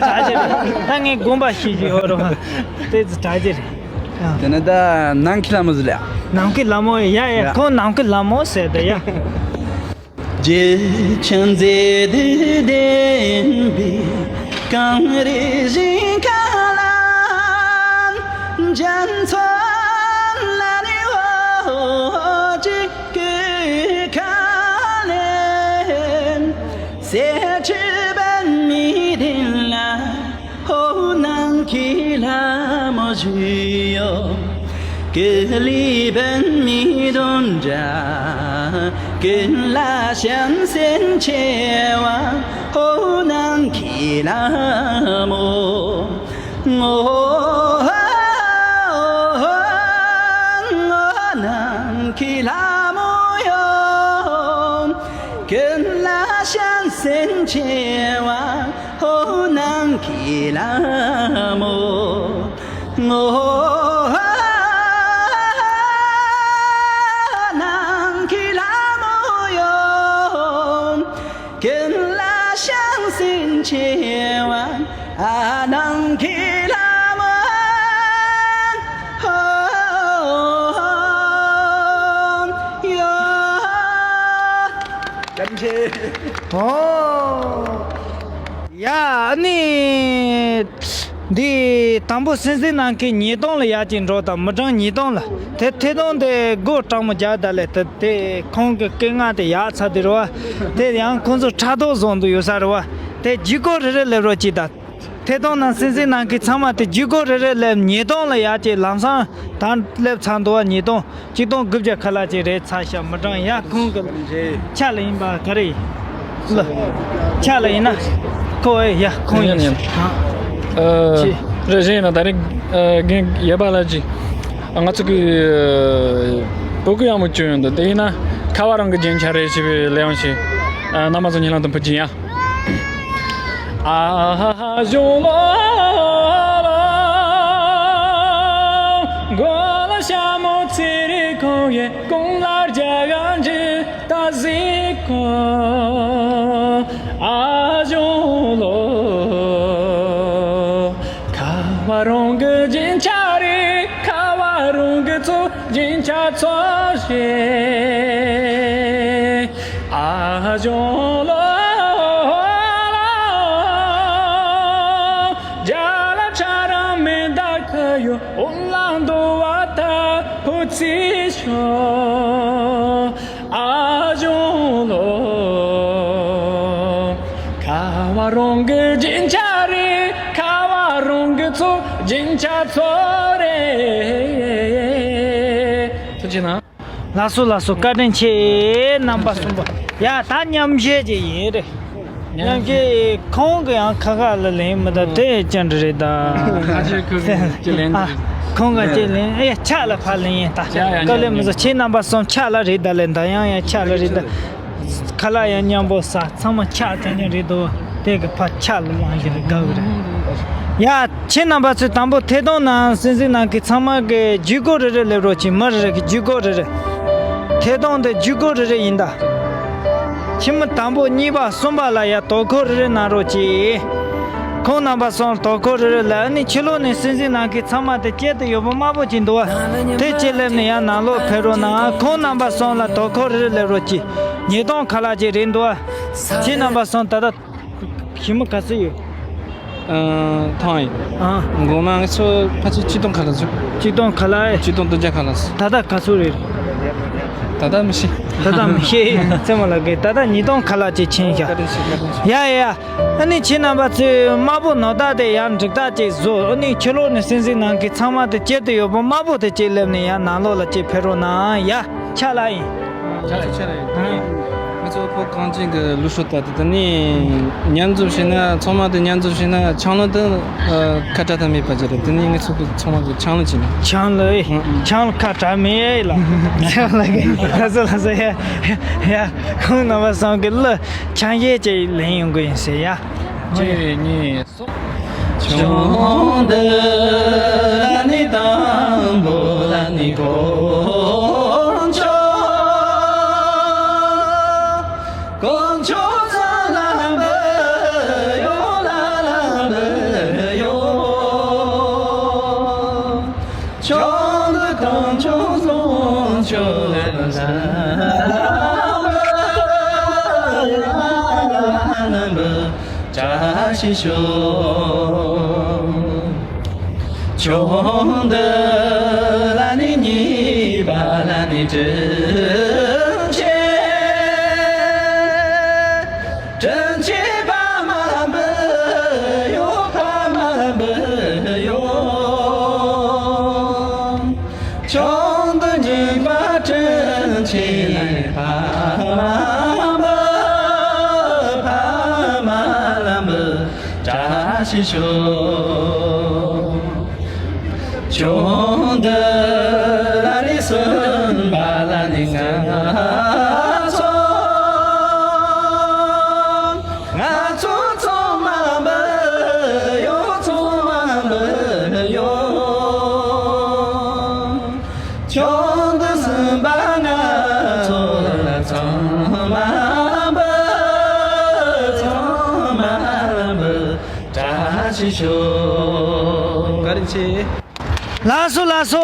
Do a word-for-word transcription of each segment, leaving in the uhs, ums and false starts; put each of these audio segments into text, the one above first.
གྲ་རྒྱས་རེད། ད་ངས་དགོངས་པ་བཞེས་ཀྱི་ཡོད་རེད་བ། དེ་ཚོ་གྲ་རྒྱས་རེད། དེ་ནས་ད་ནམ་མཁའི་ལྷ་མོ་ཟེར་ལ། ནམ་མཁའི་ལྷ་མོ་ཡ་ཡ། ཡ། ཁོང་ནམ་མཁའི་ལྷ་མོ་ཟེར་ད་ཡ། རྒྱལ་ཆེན་མཛེས་སྡུག་ལྡན་པའི་གངས་རི་ཞིང་ཁ་ལ། འཇམ་མཚོ་ལ་ནི་འོ་ཅིག་གི་ཁ་ལེན། གསེར་ཁྲི་པདྨའི་སྟེང་ལ། ཧོ་ནམ་མཁའི་ལྷ་མོ་བཞུགས་ཡོད། ཀུན་ལས་པདྨའི་འདོན་སྒྲ་ཀུན་ལ་ཤམ་སེམས་ཆེ་བ། ཧོ་ནམ་མཁའི་ལྷ་མོ། ངོ་། ནམ་མཁའི་ལྷ་མོ་ཡོད། ཀུན་ལ་ཤམ་སེམས་ཆེ་བ། ཧོ་ནམ་མཁའི་ལྷ་མོ། ངོ་། ནམ་མཁའི་ལྷ་མོ་ཡོད། ཀུན་ལ་ཤམ་སེམས་ཆེ་བ། ཨ་ནམ་མཁའི་ལྷ་མོ། ཡོད། བཀའ་དྲིན་ཆེ། ཨོ། ཡ། ཨ་ནི། འདི་དང་པོ་སྲིད་འཛིན་ནམ་མཁའི་ཉིས་སྟོང་ལ་ཡར་ཅིག་འགྲོ་དང་། མི་གྲངས་ཉིས་སྟོང་ལ། དེ་ཐད་གཏོང་དེ་སྒོ་གྲང་མོ་རྒྱག་ད་ལས་དེ་དེ་ཁོང་གི་སྐད་ངག་དེ་ཡག་ཚ་དེ་རེད་བ། དེ་ཡང་ཁོང་ཚོ་ཕྲག་དོག་བཟོ་འདུག་ཡོད་ས་རེད་བ། དེ་བརྒྱུད་སྐོར་རེ་རེ་སླེབས་རོགས་གྱིས་ད། ཐད་གཏོང་ནང་སྲིད་འཛིན་ནམ་མཁའི་ཚང་མ་དེ་བརྒྱུད་སྐོར་རེ་རེ་སླེབས། ཉིས་སྟོང་ལ་ཡར་ཅིག་ལམ་སང་ད་སླེབས་ཚར་འདུག་བ། ཉིས་སྟོང་། གཅིག་སྟོང་དགུ་བརྒྱ་ཁ་ལག་ཅིག་རེད་ཚར་ཤག་མི་གྲངས་ཡ། ཁོང་གི་ཕྱག་ལ་ཡིན་པ་ག་རེ་ཡིན། ལ། ཕྱག་ལ་ཡིན་ན། ཁོ་ཨེ་ཡ་ཁོང་ཡིན་ཡིན་ཡིན། ཨ། ཅི། རེད་རེད་ན་ད་རེས་ཨ་རྒན་ཡ་པ་ལ་ཅི། ང་ཚོ་གི་ཨ་བོད་སྐད་ཡག་མོ་བསྐྱོན་ཡོང་འདུག་དེ་ཡིན་ན་ཁ་བ་རང་གི་རྒྱན་ཆ་རེད་ཞེས་པའི་ལས་དབང་ཞིག་ཨ་རྣམ་པ་ཚོ་སྙན་ལམ་དུ་ཕུལ་གྱི་ཡིན་ཡ། ཨ་ཞོ་ལོ། གོ་ལ་ཤ་མོ་ཚེ་རིང་ཁོང་ཡེ་ཀུན་ལ་རྒྱ་གང་ཅི་ད་ཟིག་གོ། ཨ་ཞོ་ལོ། ཁ་བ་རང་གི་རྒྱན་ཆ་རེད། ཁ་བ་རང་གི་ཚོ་རྒྱན་ཆ་ཚོ་རེད། ཨ་ཞོ་ལོ། རྒྱ་ལ་ཁྲ་ར་མེ་ད་ཁ་ཡོ་འོ་ལ་འདོ་བ་ད་ཕོ་ཚི་ཤོ། ཨ་ཞོ་ལོ། ཁ་བ་རང་གི་རྒྱན་ཆ་རེད། ཁ་བ་རང་གི་ཚོ་རྒྱན་ཆ་ཚོ་རེད། ཐུགས་རྗེ་གནང་། ལགས་སོ་ལགས་སོ། བཀའ་དྲིན་ཆེ། རྣམ་པ་གསུམ་པོ། ཡ་ད་མཉམ་བཞེས་ཀྱི་ཡིན་རེད། མཉམ་བཞེས་ཁོང་གི་ཡང་ཁ་ཁ་ལ་ལེན་མི་ད་དེ་ཅན་རེད་ད། ཁ་ཆེ་ཁུ་གི་ཅི་ལེན་ཨ། ཁོང་ག་ཅི་ལེན་ཨེ་ཕྱག་ལ་ཕར་ལེན་ཡིན་ད། ཡ་ཡ་དཀའ་ལས་མི་བཟོ། ཁྱེད་རྣམ་པ་གསུམ་ཕྱག་ལ་རེད་ད་ལེ། ད་ཡང་ཡང་ཕྱག་ལ་རེད་ད། ཁ་ལག་ཡང་མཉམ་པོ་ཟ། ཚང་མ་ཕྱག་དེ་ནས་རེད་དོ། དེ་གི་ཕར་ཕྱག་ལ་ལངས་ཞིག་རེད་དགའ་གི་རེད། ཡ། ཁྱེད་རྣམ་པ་ཚོས་དང་པོ་ཐད་གཏོང་ནང་སྲིད་འཛིན་ནང་གི་ཚང་མ་གི་བརྒྱུད་སྐོར་རེ་རེ་སླེབས་རོགས་གྱིས། མི་རེ་རེ་གི་བརྒྱུད་སྐོར་རེ་རེ། ཐད་གཏོང་དེ་བརྒྱུད་སྐོར་རེ་རེ་ཡིན་ད། ཁྱིམ་མི་དང་པོ་གཉིས་པ་གསུམ་པ་ལ་ཡ་དོ་ཁུར་རེ་རེ་གནང་རོགས་གྱིས། ཁོང་རྣམ་པ་ཚོར་དོ་ཁུར་རེ་རེ་ལ་ཨ་ནི་ཕྱི་ལོགས་ནས་སྲིད་འཛིན་ནང་གི་ཚང་མ་དེ་སྐྱེལ་དུ་ཡོད་པ་དམར་པོ་ཅིག་འདུག་བ། དེ་ཅིག་སླེབས་ནས་ཡ་ནང་ལོགས་ཕེབས་རོགས་གནང་། ཁོང་རྣམ་པ་ཚོ་ལ་དོ་ཁུར་རེ་རེ་སླེབས་རོགས་གྱིས། ཉིས་སྟོང་ཁ་ལག་ཅིག་རེད་འདུག་བ། ཁྱེད་རྣམ་པ་ཚོ་ད་ལྟ། ཞི་མི་ག་ཚོད་ཡོད། ཨ། ཐང་ཡིན། ཨ། འགོ་མ་ང་ཚོ་ཕལ་ཆེར་གཅིག་སྟོང་ཁ་ལ་ཚོད། གཅིག་སྟོང་ཁ་ལ་ཨེ། གཅིག་སྟོང་བདུན་བརྒྱ་ཁ་ལ་ཚོད། ད་ལྟ་ག་ཚོད་རེད། ད་ལྟ་མི་ཤེས། ད་ལྟ་མི་ཤེས་ཚད་མ་ལ་གི་ད་ལྟ་ཉིས་སྟོང་ཁ་ལ་ཅིག་ཕྱིན་ཤག་བཀའ་དྲིན་ཆེ། བཀའ་དྲིན་ཆེ། ཡ་ཡ་ཡ། ཨ་ནི་ཁྱེད་རྣམ་པ་ཚོས་དམར་པོ་ནོར་བདག་དེ་ཡང་འགྲིག་ཐག་ཅིག་བཟོ། ཨ་ནི་ཕྱི་ལོགས་ནས་སྲིད་འཛིན་ནང་གི་ཚང་མ་དེ་སྐྱེལ་དུ་ཡོད་པ་དམར་པོ་དེ་ཅིག་སླེབས་ནས་ཡང་ནང་ལོགས་ལ་ཅིག་ཕེབས་རོགས་གནང་ཡ། ཕྱག་ལ་ཡིན། ཕྱག་ལ་ཡིན། ཕྱག་ལ་ཡིན། ང་ཚོ་བོད་གངས་ཅན་གྱི་ལུགས་སྲོལ་ལྟར་དུ་དེ་ནས་མཉམ་འཛོམས་བྱས་ན། ཚང་མ་དེ་མཉམ་འཛོམས་བྱས་ན་ཆང་ལོ་དེ་ཨ་ཁ་བྲལ་ཐབས་མེད་པ་ཅིག་རེད། དེ་ནས་ང་ཚོ་གི་ཚང་མ་གི་ཆང་ལོ་བྱས་ན། ཆང་ལོ་ཨེ། ཨང་ཨང་། ཆང་ལོ་ཁ་བྲལ་མེད་ལ། ཆང་ལོ་གི་ལ་སོ་ལ་སོ་ཡ་ཡ། ཁོང་རྣམ་པ་ཚང་གི་ལ་ཆང་གཞས་ཅིག་ལེན་ཡོང་གི་ཡིན་ཟེར་ཡ། གཅིག་གཉིས། ཆུང་དུས་ནས་དང་པོ་ལ་ནི་དཀོན་མཆོག་དཀོན་མཆོག་ཚང་ལ་འབུལ། ཡོངས་ལ་ལ་འབུལ། ཞེས་ཞུ། ཆུང་དུ་ལ་ནི་གཉིས་པ་ལ་ནི་དྲིན་ཆེ། དྲིན་ཆེ་ཕ་མ་ལ་འབུལ་ཡོད། ཕ་མ་ལ་འབུལ་ཡོད། ཆུང་དུ་གཉིས་པ་དྲིན་ཆེ་ཕ་མ་འབུལ། ཕ་མ་ལ་འབུལ་བཀྲ་ཤིས་ཤོག། ཆུང་དུ་ལ་ནི་གསུམ་པ་ལ་ནི་ང་ཚོ། ང་ཚོ་ཚང་མ་འབུལ་ཡོད། ཚང་མ་འབུལ་ཡོད། ཆུང་དུ་གསུམ་པ་ང་ཚོ་ལ་ཚང་མ་འབུལ། ཚང་མ་འབུལ། བཀྲ་ཤིས་ཤོག། བཀའ་དྲིན་ཆེ། ལགས་སོ་ལགས་སོ།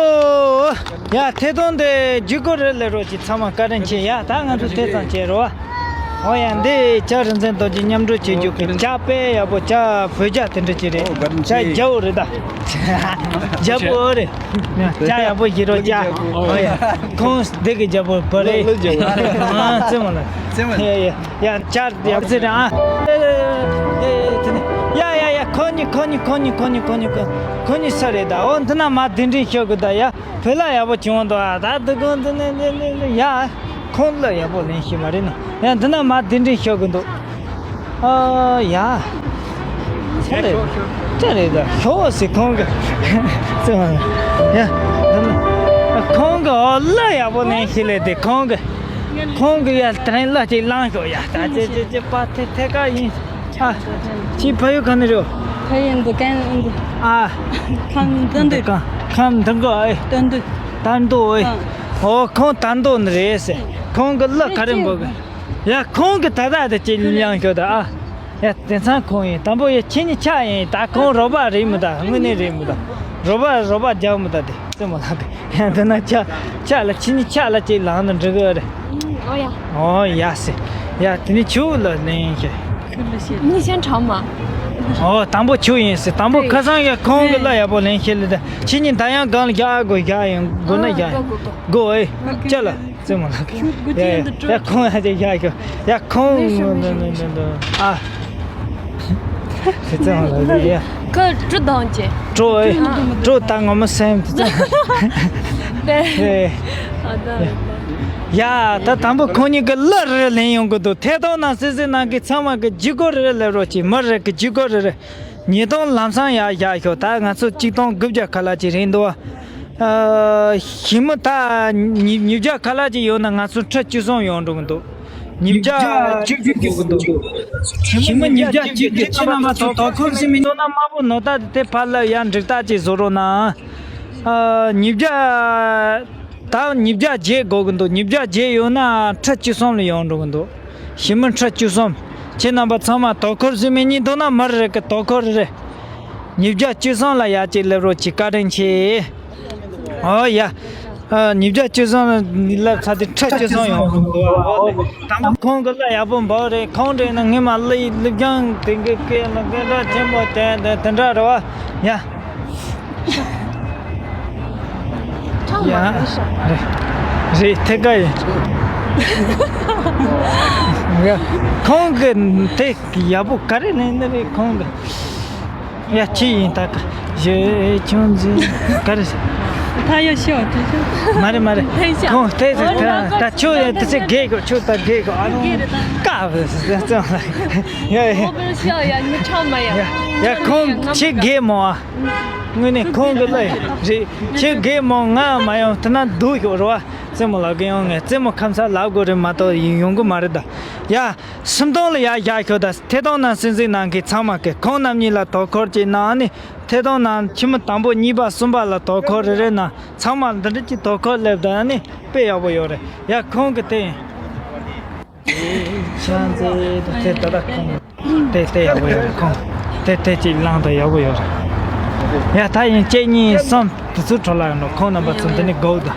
ཡ་ཐད་གཏོང་དེ་བརྒྱུད་སྐུར་རེ་ལས་རོགས་ཀྱི་ཚང་མ་བཀའ་དྲིན་ཆེ། ཡ་ད་ང་ཚོ་དེ་ཙམ་བྱེད་རོགས། ཨོ་ཡ་འདི་ཇ་རིན་ཆེན་རྡོ་རྗེ་མཉམ་འགྲོ་བྱེད་རྒྱུ་གི་ཇ་དཔེ་ཡག་པོ། ཇ་བོད་ཇ་དེ་འདྲ་ཅིག་རེད། ཇ་རྒྱ་བོ་རེད་ད། རྒྱ་བོ་རེད། ཇ་ཡག་པོ་བཞེས་རོགས་ཇ། ཨོ་ཡ་ཁོང་འདི་གི་རྒྱ་བོ་བོ་རེད། ཨ་རྩེད་མོ་ལ། ཡ་ཡ། ཡ་ཇ་ཡག་ཟེར་ར། ཨ་ཡ་ཡ་ཡ། ཁོ་གཉིས་ཁོ་གཉིས་ཁོ་གཉིས་ཁོ་གཉིས་ཁོ་གཉིས་ཁོ་གཉིས་ཁོ་གཉིས་ས་རེད་ད། ཨོ་འདི་ན་མ་གདན་འདྲེན་ཞུ་དགོས་ད། ཡ་བོད་ལྭ་ཡག་པོ་བྱུང་འདུག། ཨ་ད་འདི་གོང་འདི་ནས་ནས་ནས་ཡ་ཁོང་ལྭ་ཡག་པོ་ལེན་ཤེས་མ་རེད་ན། ཡ་འདི་ན་མ་གདན་འདྲེན་ཞུ་དགོས་འདུག། ཨ་ཡ། ཅི་རེད། ཅི་རེད་ད། ཤོག་སི་ཁོང་གི། ཙི་མ། ཡ། ཁོང་གི་ཨོ་ལྭ་ཡག་པོ་ལེན་ཤེས་ལེ་དེ་ཁོང་གི། ཁོང་གི་ཡ་དྲན་ལ་ཅིག་ལངས་ཤོག། ཡ་ད་ཅི་ཅི་ཅི་པ་ཐེ་ཐེ་ཀ་ཡིན། ཨ། ཁྱི་ཕ་ཡུལ་ག་ནས་རེད། ཕ་ཡུལ་འདི་གན་འདི། ཨ། ཁམས་འདི་འདི། ཁམས་འདི་ག་ཨེ། ཏན་འདི། ཏན་ཏོ་ཨེ། ཨ། ཨོ་ཁོང་ཏན་ཏོ་ནི་རེད་ཟེར། ཁོང་གི་གླུ་ག་རེ་འབོད་གི། ཡ་ཁོང་གི་ད་ད་དེ་ཅི་ལིང་ཤོ་ད་ཨ། ཡ་དེང་སང་ཁོང་ཡིན། དང་པོ་ཡ་ཁྱེད་གཉིས་ཆ་ཡིན། ད་ཁོང་རོགས་པ་རེད་མི་ད། དངོས་གནས་རེད་མི་ད། རོགས་པ་རོགས་པ་རྒྱག་མི་ད་དེ། རྩེད་མོ་ལགས་ཀྱི། ཡང་འདི་ན་ཆ་ཆ་ལ་ཁྱེད་གཉིས་ཆ་ལ་ཅིག་ལངས་ན་འགྲིག་གི་རེད། ཨོ་ཡ། ཨོ་ཡ་སེ། ཡ་དེ་ནི་ཆུ་ལ་ལེན་ཤེ། 你先尝嘛。 ཨོ་དང་པོ་ཆུ་ཡིན་སེ། དང་པོ་ཁ་སང་ཡ་ཁོང་གི་གླུ་ཡག་པོ་ལེན་ཤེ་ལེ་ད། ཁྱེད་གཉིས་ད་ཡང་གང་ལ་རྒྱག་དགོས་རྒྱག་ཡིན་དགོས་ན་རྒྱག་ཡིན་དགོས་ཨེ། ཆ་ལ་རྩེད་མོ་ལགས་ཀྱི། ཡ་ཡ་ཁོང་ཡ་ཅིག་རྒྱག་ཤོ། ཡ་ཁོང་ཨ། 是这样来的呀。 ཁོ་གྲུ་དང་ཅེ། གྲུ་ཨེ། གྲུ་ད་ངོ་མ་སེམས་དེ་ཚོ། 对。 ཨེ། 好的。 ཡ་ད་དང་པོ་ཁོང་གཉིས་ཀྱི་གླུ་རེ་ལེན་ཡོང་གི་འདུག། ཐད་གཏོང་ནང་སེམས་སེམས་ནང་གི་ཚང་མ་གི་ལྗིད་ཁོག་རེ་ལེན་རོགས་གྱིས། མི་རེ་གི་ལྗིད་ཁོག་རེ་རེ། ཉིས་སྟོང་ལམ་སང་ཡར་བཞག་ཤོག། ད་ང་ཚོ་གཅིག་སྟོང་དགུ་བརྒྱ་ཁ་ལག་ཅིག་རེད་འདུག། ཨ། ཞི་མི་ད་ཉིས་ཉིས་བརྒྱ་ཁ་ལག་ཅིག་ཡོད་ན་ང་ཚོ་ཁྲི་བཅུ་གསུམ་ཡོང་འགྲོ་གི་འདུག། ཉིས་བརྒྱ་གཅིག་གི་དགོས་ཀྱི་འདུག། ཞི་མི་ཉིས་བརྒྱ་གཅིག་གི། ཁྱེད་རྣམ་པ་ཚོ་དོ་ཁུར་ཞུ་མི་འདུག་ན་དམར་པོ་ནོར་ད་དེ་ཕར་ལ་ཡར་འགྲིག་ཐག་ཅིག་བཟོ་རོགས་གནང་། ཨ། ཉིས་བརྒྱ། ད་ཉིས་བརྒྱ་བརྒྱད་དགོས་ཀྱི་འདུག། ཉིས་བརྒྱ་བརྒྱད་ཡོད་ན་ཁྲི་བཅུ་གསུམ་ལ་ཡོང་འགྲོ་གི་འདུག། ཞི་མི་ཁྲི་བཅུ་གསུམ། ཁྱེད་རྣམ་པ་ཚང་མ་དོ་ཁུར་ཞུ་མི་གཉིས་འདུག་ན་མི་རེ་གི་དོ་ཁུར་རེ། ཉིས་བརྒྱ་བཅུ་གསུམ་ལ་ཡར་ཅིག་སླེབས་རོགས་གྱིས། བཀའ་དྲིན་ཆེ། ཨོ་ཡ། ཨ། ཉིས་བརྒྱ་བཅུ་གསུམ་ལ་ཚར་དུས་ཁྲི་བཅུ་གསུམ་ཡོང་། དང་པོ་ཁོང་གི་གླུ་ཡག་པོ་འབོད་རེད། ཁོང་རེད་ན་ངས་མ་གླུ་ཡི་གླུ་སྦྱང་དེ་གི་སྐད་ལ་སྐད་གྲགས་ཆེན་པོ་དེ་དེ་དེ་འདྲ་རེད་བ། ཡ། ཡ། རེད་རེད། ཐད་ཀ་ཡིན། ཡ། ཁོང་གི་དེ་ཡག་པོ་ག་རེ་ལེན་ནི་རེད་ཁོང་གི། ཡ་ཅི་ཡིན་ད་ག་ཞེ་ཆུང་ཟིན་ག་རེ་ཟེར། ད་ཡོད་ཤོག་དེ་ཤོག། མ་རེད་མ་རེད། ཁོང་དེ་ཟེར་ད་ད་ཆུ་ཡོད་དེ་ཚེ་རྒས་གོ། ཆུ་ད་རྒས་གོ། ཨ་རུང་ཀ་བ་ཟེར་ཙང་ཡ་ཡ། ཡ་ཁོང་ཆེ་རྒས་མོ་ཨ། དངོས་གནས་ཁོང་གི་གླུ་རེད། ཆེ་རྒས་མོ་ང་མ་ཡོང་དེ་ན་སྡུག་ཤོག་རེད་བ། རྩེད་མོ་ལབ་གི་ཡོང་ངས་རྩེད་མོ་ཁམས་ཚ་ལབ་དགོས་རེད་མ་གཏོགས་ཡོང་གི་མ་རེད་ད། ཡ། སུམ་སྟོང་ལ་ཡར་བཞག་ཤོག་ད། ཐད་གཏོང་ནང་སེམས་གཟིགས་གནང་མཁན་ཚང་མ་གིས་ཁོང་རྣམ་གཉིས་ལ་དོ་ཁུར་ཅིག་གནང་ནི། ཐད་གཏོང་ནང་ཁྱིམ་མི་དང་པོ་གཉིས་པ་གསུམ་པ་ལ་དོ་ཁུར་རེ་རེ་གནང་། ཚང་མ་འདི་འདྲ་ཅིག་དོ་ཁུར་སླེབས་ད་ནི་དཔེ་ཡག་པོ་ཡོད་རེད། ཡ་ཁོང་གི་དེ་ཡིན། ཤང་ཚེ་དེ་ད་ལྟ་ཁོང་དེ་དེ་ཡག་པོ་ཡོད་རེད། ཁོང་དེ་དེ་ཅིག་བླངས་ད་ཡག་པོ་ཡོད་རེད། ཡ་ད་ཡིན་གཅིག་གཉིས་གསུམ། དེ་ཚོའི་འཕྲོ་ལ་ཡོང་ནོ་ཁོང་རྣམ་པ་ཚོ་འདི་ནི་དགོས་ད།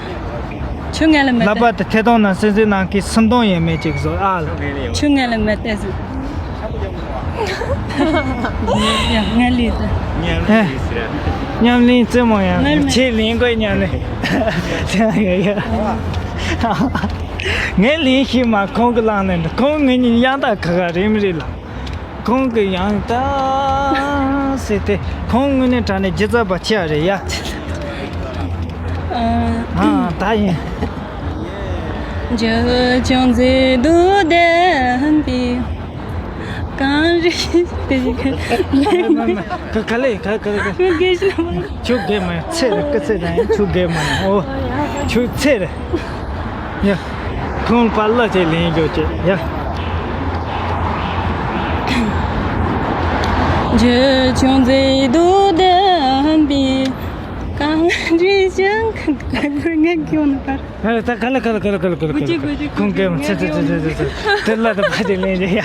ཆུ་ངན་ལ་མེ་ལབ་པ་དེ་ཐད་གཏོང་ནང་སེམས་གཟིགས་གནང་མཁན་སུམ་སྟོང་ཡས་མས་ཅིག་བཟོ་ཨ་ལ། ཆུ་ངན་ལ་མེ་ཏོག་ཟེར། ཡ། ངའི་ལས་དེ། ཨེ། ཉམས་ལེན་རྩེད་མོ་ཡང་ངའི་ལས། ཁྱེད་ལེན་དགོས། ཉམས་ལེན། ཡ་ཡ། ངའི་ལེན་ཤེས་མ། ཁོང་གི་ལག་ནས་འདྲ། ཁོང་ངེད་གཉིས་ཡང་དག་ཁ་ཁ་རེད་མི་རེད་ལ། ཁོང་གི་ཡང་དག་ཟེར་ཏེ། ཁོང་དངོས་གནས་དྲང་གནས་སྒྱུ་རྩལ་པ་ཆེ་བ་རེད་ཡ། ཨ། ཨ། ད་ཡིན། འཇིགས་སྐྱོང་མཛེས་སྡུག་ལྡན་པའི་གངས་རི་དེ། ག་ག་ལེ། ག་ག་ག་ཁྱོད་རྒས་ཤི་ལ་མ། ཁྱོད་རྒས་མ་ཡིན། ཚེ་རེད། སྐུ་ཚེ་དང་ཡིན། ཁྱོད་རྒས་མ་ཡིན། ཨོ། ཁྱོད་ཚེ་རེད། ཡ། ཁོང་པ་ལ་དེ་ལེན་རྒྱུ་བྱེད་ཡ། འཇིགས་སྐྱོང་མཛེས་སྡུག་ལྡན་པའི་གངས་རི་བཞིན། ངས་ཁྱོད་ནི་པར། ཨ། ད་ག་ལེ་ག་ལེ་ག་ལེ་ག་ལེ་ག་ལེ། གུ་ཅི་གུ་ཅི། ཁོང་གི་ཚེ་ཚེ་ཚེ་ཚེ་ཚེ། དེ་ལ་དེ་ཕ་དེ་ལེན་རེ་ཡ།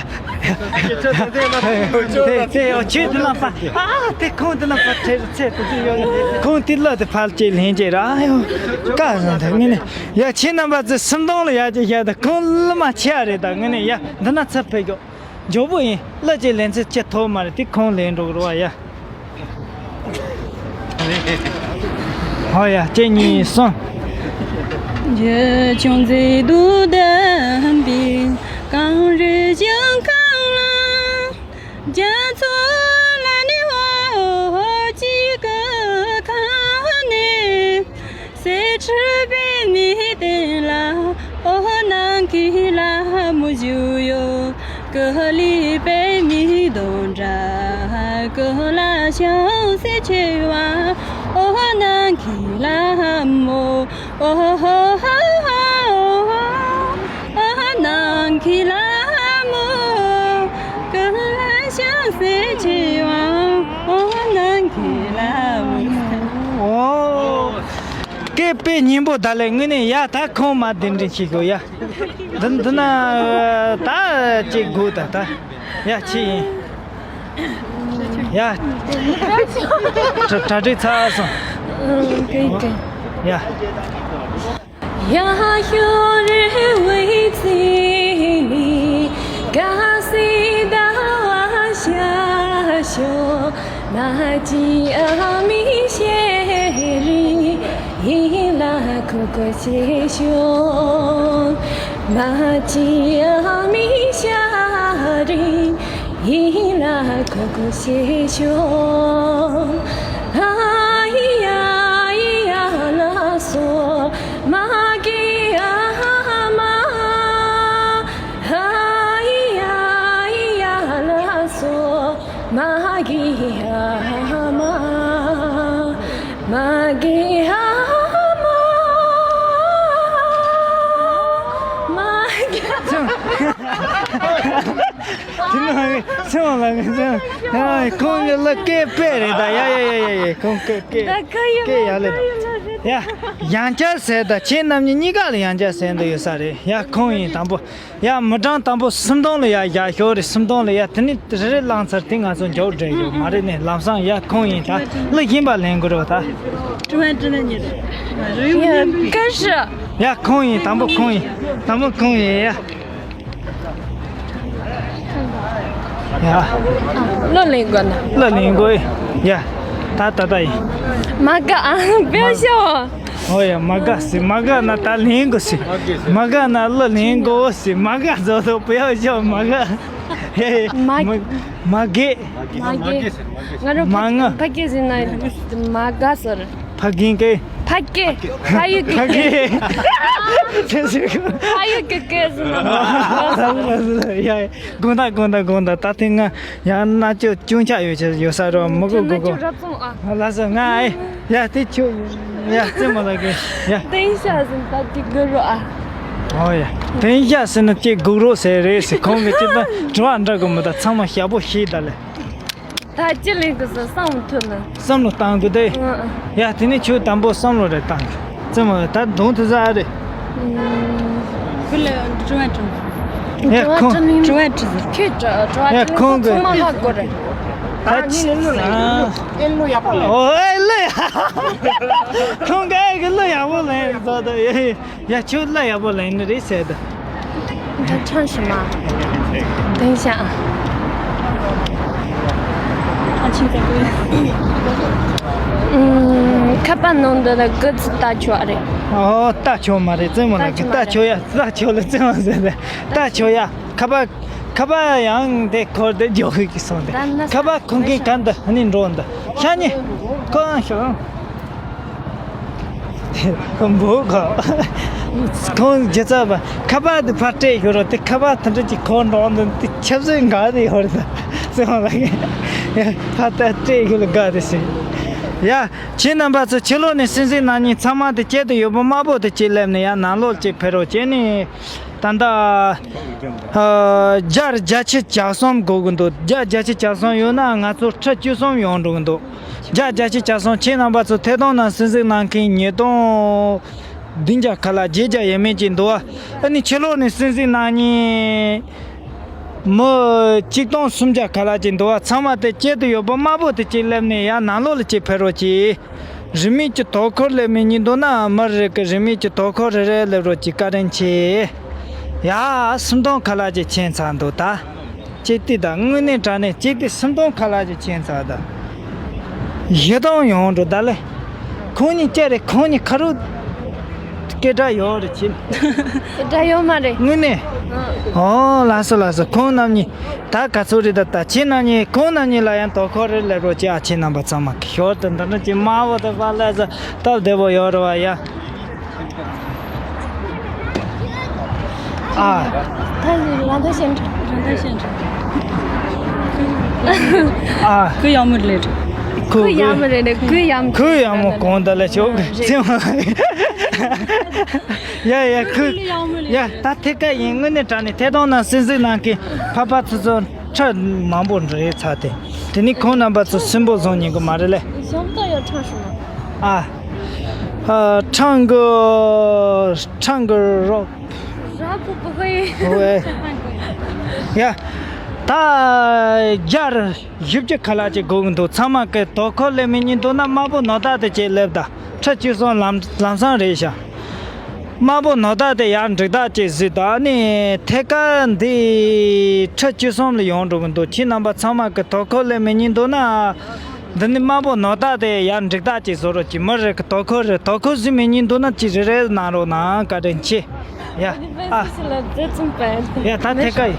དེ་དེ་ཡོ་ཆེ་དེ་ལ་ཕ། ཨ། དེ་ཁོང་དེ་ལ་ཕ་ཚེ་ཚེ་དེ་ཚེ་ཡོ། ཁོང་དེ་ལ་དེ་ཕ་ཅེ་ལེན་ཅེ་ར་ཡོ། ཀ་ཟན་དེ་ངེད་ནི་ཡ། ཁྱེད་རྣམ་པ་ཚོ་སུམ་སྟོང་ལ་ཡ་ཅེ་བཤད་དེ། ཁོང་ལ་མ་ཆེ་རེད། ད་ངེད་ནི་ཡ་འདི་ན་ཚབ་ཕེ་གོ། མགྱོགས་པོ་ཡིན། གླུ་ཅིག་ལེན་ཚེ་ཁྱེད་ཐོག་མ་རེད། དེ་ཁོང་ལེན་འགྲོ་གི་རེད་བ་ཡ། ཧོ་ཡ། གཅིག་གཉིས་གསུམ། འཇིགས་སྐྱོང་མཛེས་སྡུག་ལྡན་པའི་གངས་རི་ཞིང་ཁམས་ལ། རྒྱ་མཚོ་ལ་ནི་འོ་གཅིག་གི་ཁ་ནས། གསེར་ཁྲི་པདྨའི་སྟེང་ལ་འོ་ནམ་མཁའི་ལྷ་མོ་བཞུགས་ཡོད། སྐུ་ལུས་པདྨའི་སྡོང་གྲལ། སྐུ་ལ་ཕྱག་འཚལ་མཆོད་པ། འོ་ནམ་མཁའི་ལྷ་མོ། འོ་ནམ་མཁའི་ལྷ་མོ། སྐུ་ལ་ཕྱག་འཚལ་མཆོད་པ། འོ་ནམ་མཁའི་ལྷ་མོ། ཨོ། སྐད་དཔེ་སྙན་པོ་ད་ལས་ངོས་ནས་ཡ། ད་ཁོང་མ་གདན་འདྲེན་བྱེད་དགོས་ཡ། འདི་འདི་ན་ད་ཅིག་དགོས་ད་ད། ཡ་ཅི་ཡིན། ཡ། གྲ་གྲ་སྒྲིག་ཚར་སོང་། ཨང་། གི་གི། ཡ། 呀哟，日为子你，嘎西达瓦夏修，那吉阿米谢里，伊拉可可谢修，那吉阿米夏里。 伊拉可可西修，啊咿呀咿呀啦嗦，玛吉呀玛，啊咿呀咿呀啦嗦，玛吉呀玛，玛吉呀玛，玛吉。 དེ་ནང་སེམས་ལ་ངན་སེམས། ཁོང་གི་གླུ་སྐད་དཔེ་རེད་ད། ཡ་ཡ་ཡ་ཡ་ཡ། ཁོང་སྐད་སྐད་སྐད་ཡག་ལེ། ཡ། ཡང་བསྐྱར་ཟེར་ད། ཁྱེད་རྣམ་གཉིས་གཉིས་ཀ་ལ་ཡང་བསྐྱར་ཟེར་འདོད་ཡོད་ས་རེད། ཡ། ཁོང་ཡིན་དང་པོ། ཡ། མི་གྲངས་དང་པོ་སུམ་སྟོང་ལ་ཡ་ཡ་ཤོག་རེད། སུམ་སྟོང་ལ་ཡ། དེ་ནི་རེ་རེ་བླངས་ཚར། དེ་ང་ཚོ་མགྱོགས་འགྲོ་ཡོད་མ་རེད་ནས། ལམ་སང་ཡ་ཁོང་ཡིན་ད། གླུ་གཞན་པ་ལེན་དགོས་རེད་བ་ད། ཀྲུའུ་ཝན་ཀྲི་ནན་ཉེར། ཡ། ཀ་ཧྲི། ཡ། ཁོང་ཡིན་དང་པོ། ཁོང་ཡིན་དང་པོ། ཁོང་ཡིན་ཡ། ཡ། གླུ་ལེན་དགོས་ན། གླུ་ལེན་དགོས་ཡ། ད་ད་ད་ཡིན། མ་དགའ་ཨ། བེའུ་ཤོ། ཨོ་ཡ། མ་དགའ་སི། མ་དགའ་ན་ད་ལེན་དགོས་སི། མ་དགའ་ན་གླུ་ལེན་དགོས་སི། མ་དགའ་ཛོ་ཛོ་བེའུ་ཤོ། མ་དགའ། ཧེ། མ་མ་མ་དགེ། མ་དགེ། ང་རང་མ་ང་། ཕ་སྐད་ཟེར་ན་མ་དགའ་ཟེར། ཕ་རྒན་སྐད། ཕ་སྐད། ཕ་ཡུལ་གྱི་ཕ་སྐད། སྐད། ཁྱེད་ཚོས་ཕ་ཡུལ་གྱི་སྐད་ཟེར་ན་མ་དགའ་ཟེར། ཡ་ཡ། དགོངས་དག་དགོངས་དག་དགོངས་དག་ད་ཐེངས་ང་ཡང་མནར་གཅོད་ཅུང་ཆ་ཡོད་ཆ་ཡོད་ས་རོ། མི་དགོས་དགོས་དགོས། ཁྱེད་རང་ཚོ་རབ་སོང་ཨ། ལགས་སོ། ང་ཨེ། ཡ། དེ་ཁྱོད། ཡ། རྩེད་མོ་ལ་གི། ཡ། དེང་ཤ་ཟིན་ད་ཅིག་དགོས་རོགས་ཨ། ཨོ་ཡ། དེང་ཤ་ཟིན་ན་ཅིག་དགོས་རོགས་ཟེར་རེད་ཟེར། ཁོང་གི་ཅིག་ད་དྲི་བ་འདྲི་གི་མི་ད། ཚང་མ་ཞག་པོ་ཤེས་ད་ལེ། ད་ཅི་ལེན་དགོས་ཟེར་བསམ་བློ་ཐོན་ན། བསམ་བློ་བཏང་དགོས་ཏེ། ཨ་ཨ། ཡ། དེ་ནས་ཁྱོད་དང་པོ་བསམ་བློ་རེ་བཏང་། རྩེད་མོ་ད་གདོང་དེ་ཟ་རེད། ཁོ་ལ་དྲི་བ་དྲི། ཡ། ཁོང་དྲི་བ་དྲི་ཟེར། ཁྱོད་དྲི་བ་དྲི། ཡ། ཁོང་གི་ཚང་མ་ཧ་གོ་རེད། ད་ཅི། ཨ། ཨེ་གླུ་ཡག་པོ་ལེན། ཨོ་ཨེ་གླུ་ཡག་ཁོང་གི་ཨེ་གི་གླུ་ཡག་པོ་ལེན་ཟེར་ད། ཡ། ཡ། ཁྱོད་གླུ་ཡག་པོ་ལེན་ནི་རེད་ཟེར་ད། ད་ཆང་ཞིམ་མ། དེང་ཤ། ཨ་ཆིང་ཀ་ཀུ། ཨུམ། ཁ་པར་ནང་འདི་ལ་གི་ཙི་ལྟ་ཆོག་རེད། ཨོ། ལྟ་ཆོག་མ་རེད། བཙུན་མོ་ལ་གི་ལྟ་ཆོག་ཡ། ལྟ་ཆོག་ལ་བཙུན་མོ་ཟེར་རེད། ལྟ་ཆོག་ཡ། ཁ་པར། ཁ་པར་ཡང་དེ་འཁོར་དེ་འཇོག་གི་སོང་དེ། ཁ་པར་ཁུར་མཁན་ག་འདི་ནི་འགྲོ་འདི་ཤ་ཉེ། ཁོ་ཨང་ཤོག་ཁོ་འབོད་གོ། ཁོང་རྒྱུ་ཚབ་པ་ཁ་པར་དེ་ཕར་སྤྲད་ཡོད་རོགས། དེ་ཁ་པར་དེ་འདྲ་ཅིག་ཁོ་འགྲོ་འདི་དེ་ཆབ་སྲིད་འགའ་དེ་ཡོད་རེད། ད་སེམས་ལ་ཕར་ད་སྤྲད་ཡོད་ལ་དགའ་དེ་ཟེར། ཡ། ཁྱེད་རྣམ་པ་ཚོ་ཕྱི་ལོགས་ནས་སྲིད་འཛིན་ནང་ཉིན་ཚང་མ་དེ་སྐྱེལ་དུ་ཡོད་པ་དམར་པོ་དེ་ཅིག་སླེབས་ནས་ཡ་ནང་ལོགས་ཅིག་ཕེབས་རོགས་བྱས་ནས། ད་ལྟ། ཨ། བརྒྱ་བརྒྱད་ཅུ་གྱ་གསུམ་དགོས་ཀྱི་འདུག་བརྒྱ་བརྒྱད་ཅུ་གྱ་གསུམ་ཡོད་ན་ང་ཚོ་ཁྲི་བཅུ་གསུམ་ཡོང་འགྲོ་གི་འདུག་བརྒྱ་བརྒྱད་ཅུ་གྱ་གསུམ། ཁྱེད་རྣམ་པ་ཚོ་ཐད་གཏོང་ནང་སྲིད་འཛིན་གནང་མཁན་ཉིས་སྟོང་བདུན་བརྒྱ་ཁ་ལག་བརྒྱད་བརྒྱ་ཡས་མས་ཅིག་འདུག་བ། ཨ་ནི་ཕྱི་ལོགས་ནས་སྲིད་འཛིན་གནང་མཁན་མི་གཅིག་སྟོང་སུམ་བརྒྱ་ཁ་ལག་ཅིག་འདུག་བ། ཚང་མ་དེ་སྐྱེལ་དུ་ཡོད་པ་དམར་པོ་དེ་གཅིག་སླེབས་ནས་ཡར་ནང་ལོགས་ལ་གཅིག་ཕེབས་རོགས་གྱིས། རིན་མེད་ཀྱི་དོ་ཁུར་སླེབས་མི་གཉིས་འདུག་ན། མི་རེ་གི་རིན་མེད་ཀྱི་དོ་ཁུར་རེ་རེ་སླེབས་རོགས་གྱིས། བཀའ་དྲིན་ཆེ། ཡ། སུམ་སྟོང་ཁ་ལག་ཅིག་ཕྱིན་ཚར་འདུག་ད་ཅིག་ལྟོས་དང་། དངོས་གནས་དྲང་གནས་ཅིག་ལྟོས། སུམ་སྟོང་ཁ་ལག་ཅིག་ཕྱིན་ཚར་ད། བཞི་སྟོང་ཡོང་འགྲོ་ད་ལེ། ཁོང་གཉིས་བཅར་རེད། ཁོང་གཉིས་ཁ་རུ་སྐད་གྲགས་ཡོད་རེད་ཅིག་སྐད་གྲགས་ཡོད་མ་རེད། དངོས་གནས། ཨང་། ཨོ། ལགས་སོ་ལགས་སོ། ཁོང་རྣམ་གཉིས། ད་ག་ཚོད་རེད། ད་ད་ཁྱེད་རྣམ་གཉིས། ཁོང་རྣམ་གཉིས་ལ་ཡང་དོ་ཁུར་རེ་སླེབས་རོགས་གྱིས། ཨ། ཁྱེད་རྣམ་པ་ཚང་མ་ཞོར་དུ་འདི་འདྲ་ཅིག་དམར་པོ་དེ་ཕར་སླེབས་ས་སྟབས་བདེ་པོ་ཡོད་རེད་བ་ཡ། ཨ། ད་ལ་ད་ཤེས་འདྲ་ད་ཤེས་འདྲ། ཨ། ཁོ་ཡག་མོ་རེད། ཁོ་ཁོ་ཡག་མོ་རེད། ཁོ་ཡག་མོ། ཁོ་ཡག་མོ་གང་ད་ལ་ཆོག་གི་རེད། ཡ་ཡ། ཁོ་ཡག་མོ་རེད། ཡ། ད་ཐད་ཀ་ཡིན། དངོས་གནས་དྲང་གནས་ཐད་གཏོང་ནང་སྲིད་འཛིན་གནང་མཁན་ཕ་ཕ་ཚོ་ཚོ། ཁྲ་མང་པོ་རེད་ཚར་ཏེ། དེ་ནི་ཁོང་རྣམ་པ་ཚོ་སུན་པོ་བཟོ་ཉན་གི་མ་རེད་ལེ། 想不到要唱什么。 ཨ། ཨ། 唱歌 唱歌 rock。 rock 不会。 ཨོ་ཨེ། ཡ། ད་བརྒྱ་བཞི་བཅུ་ཁ་ལག་ཅིག་དགོས་ཀྱི་འདུག་ཚང་མ་གི་དོ་ཁུར་སླེབས་མི་གཉིས་འདུག་ན་དམར་པོ་ནོར་བདག་དེ་ཅིག་སླེབས་ད། ཁྲི་བཅུ་གསུམ་ལམ་ལམ་སང་རེད་ཤག་དམར་པོ་ནོར་བདག་དེ་ཡར་འགྲིག་བདག་ཅིག་གཟིགས་དང་། ཨ་ནི་ཐད་ཀར་འདི་ཁྲི་བཅུ་གསུམ་ལ་ཡོང་འགྲོ་གི་འདུག་ཁྱེད་རྣམ་པ་ཚང་མ་གི་དོ་ཁུར་སླེབས་མི་གཉིས་འདུག་ན། འདི་ནི་དམར་པོ་ནོར་བདག་དེ་ཡར་འགྲིག་བདག་ཅིག་བཟོ་རོགས་གྱིས། མི་རེ་གི་དོ་ཁུར་རེ། དོ་ཁུར་གཟིགས་མི་གཉིས་འདུག་ན་ཅིག་རེ་རེ་གནང་རོགས་གནང་། བཀའ་དྲིན་ཆེ། ཡ། ཨ། ཡ། ད་ཐད་ཀར་ཡིན།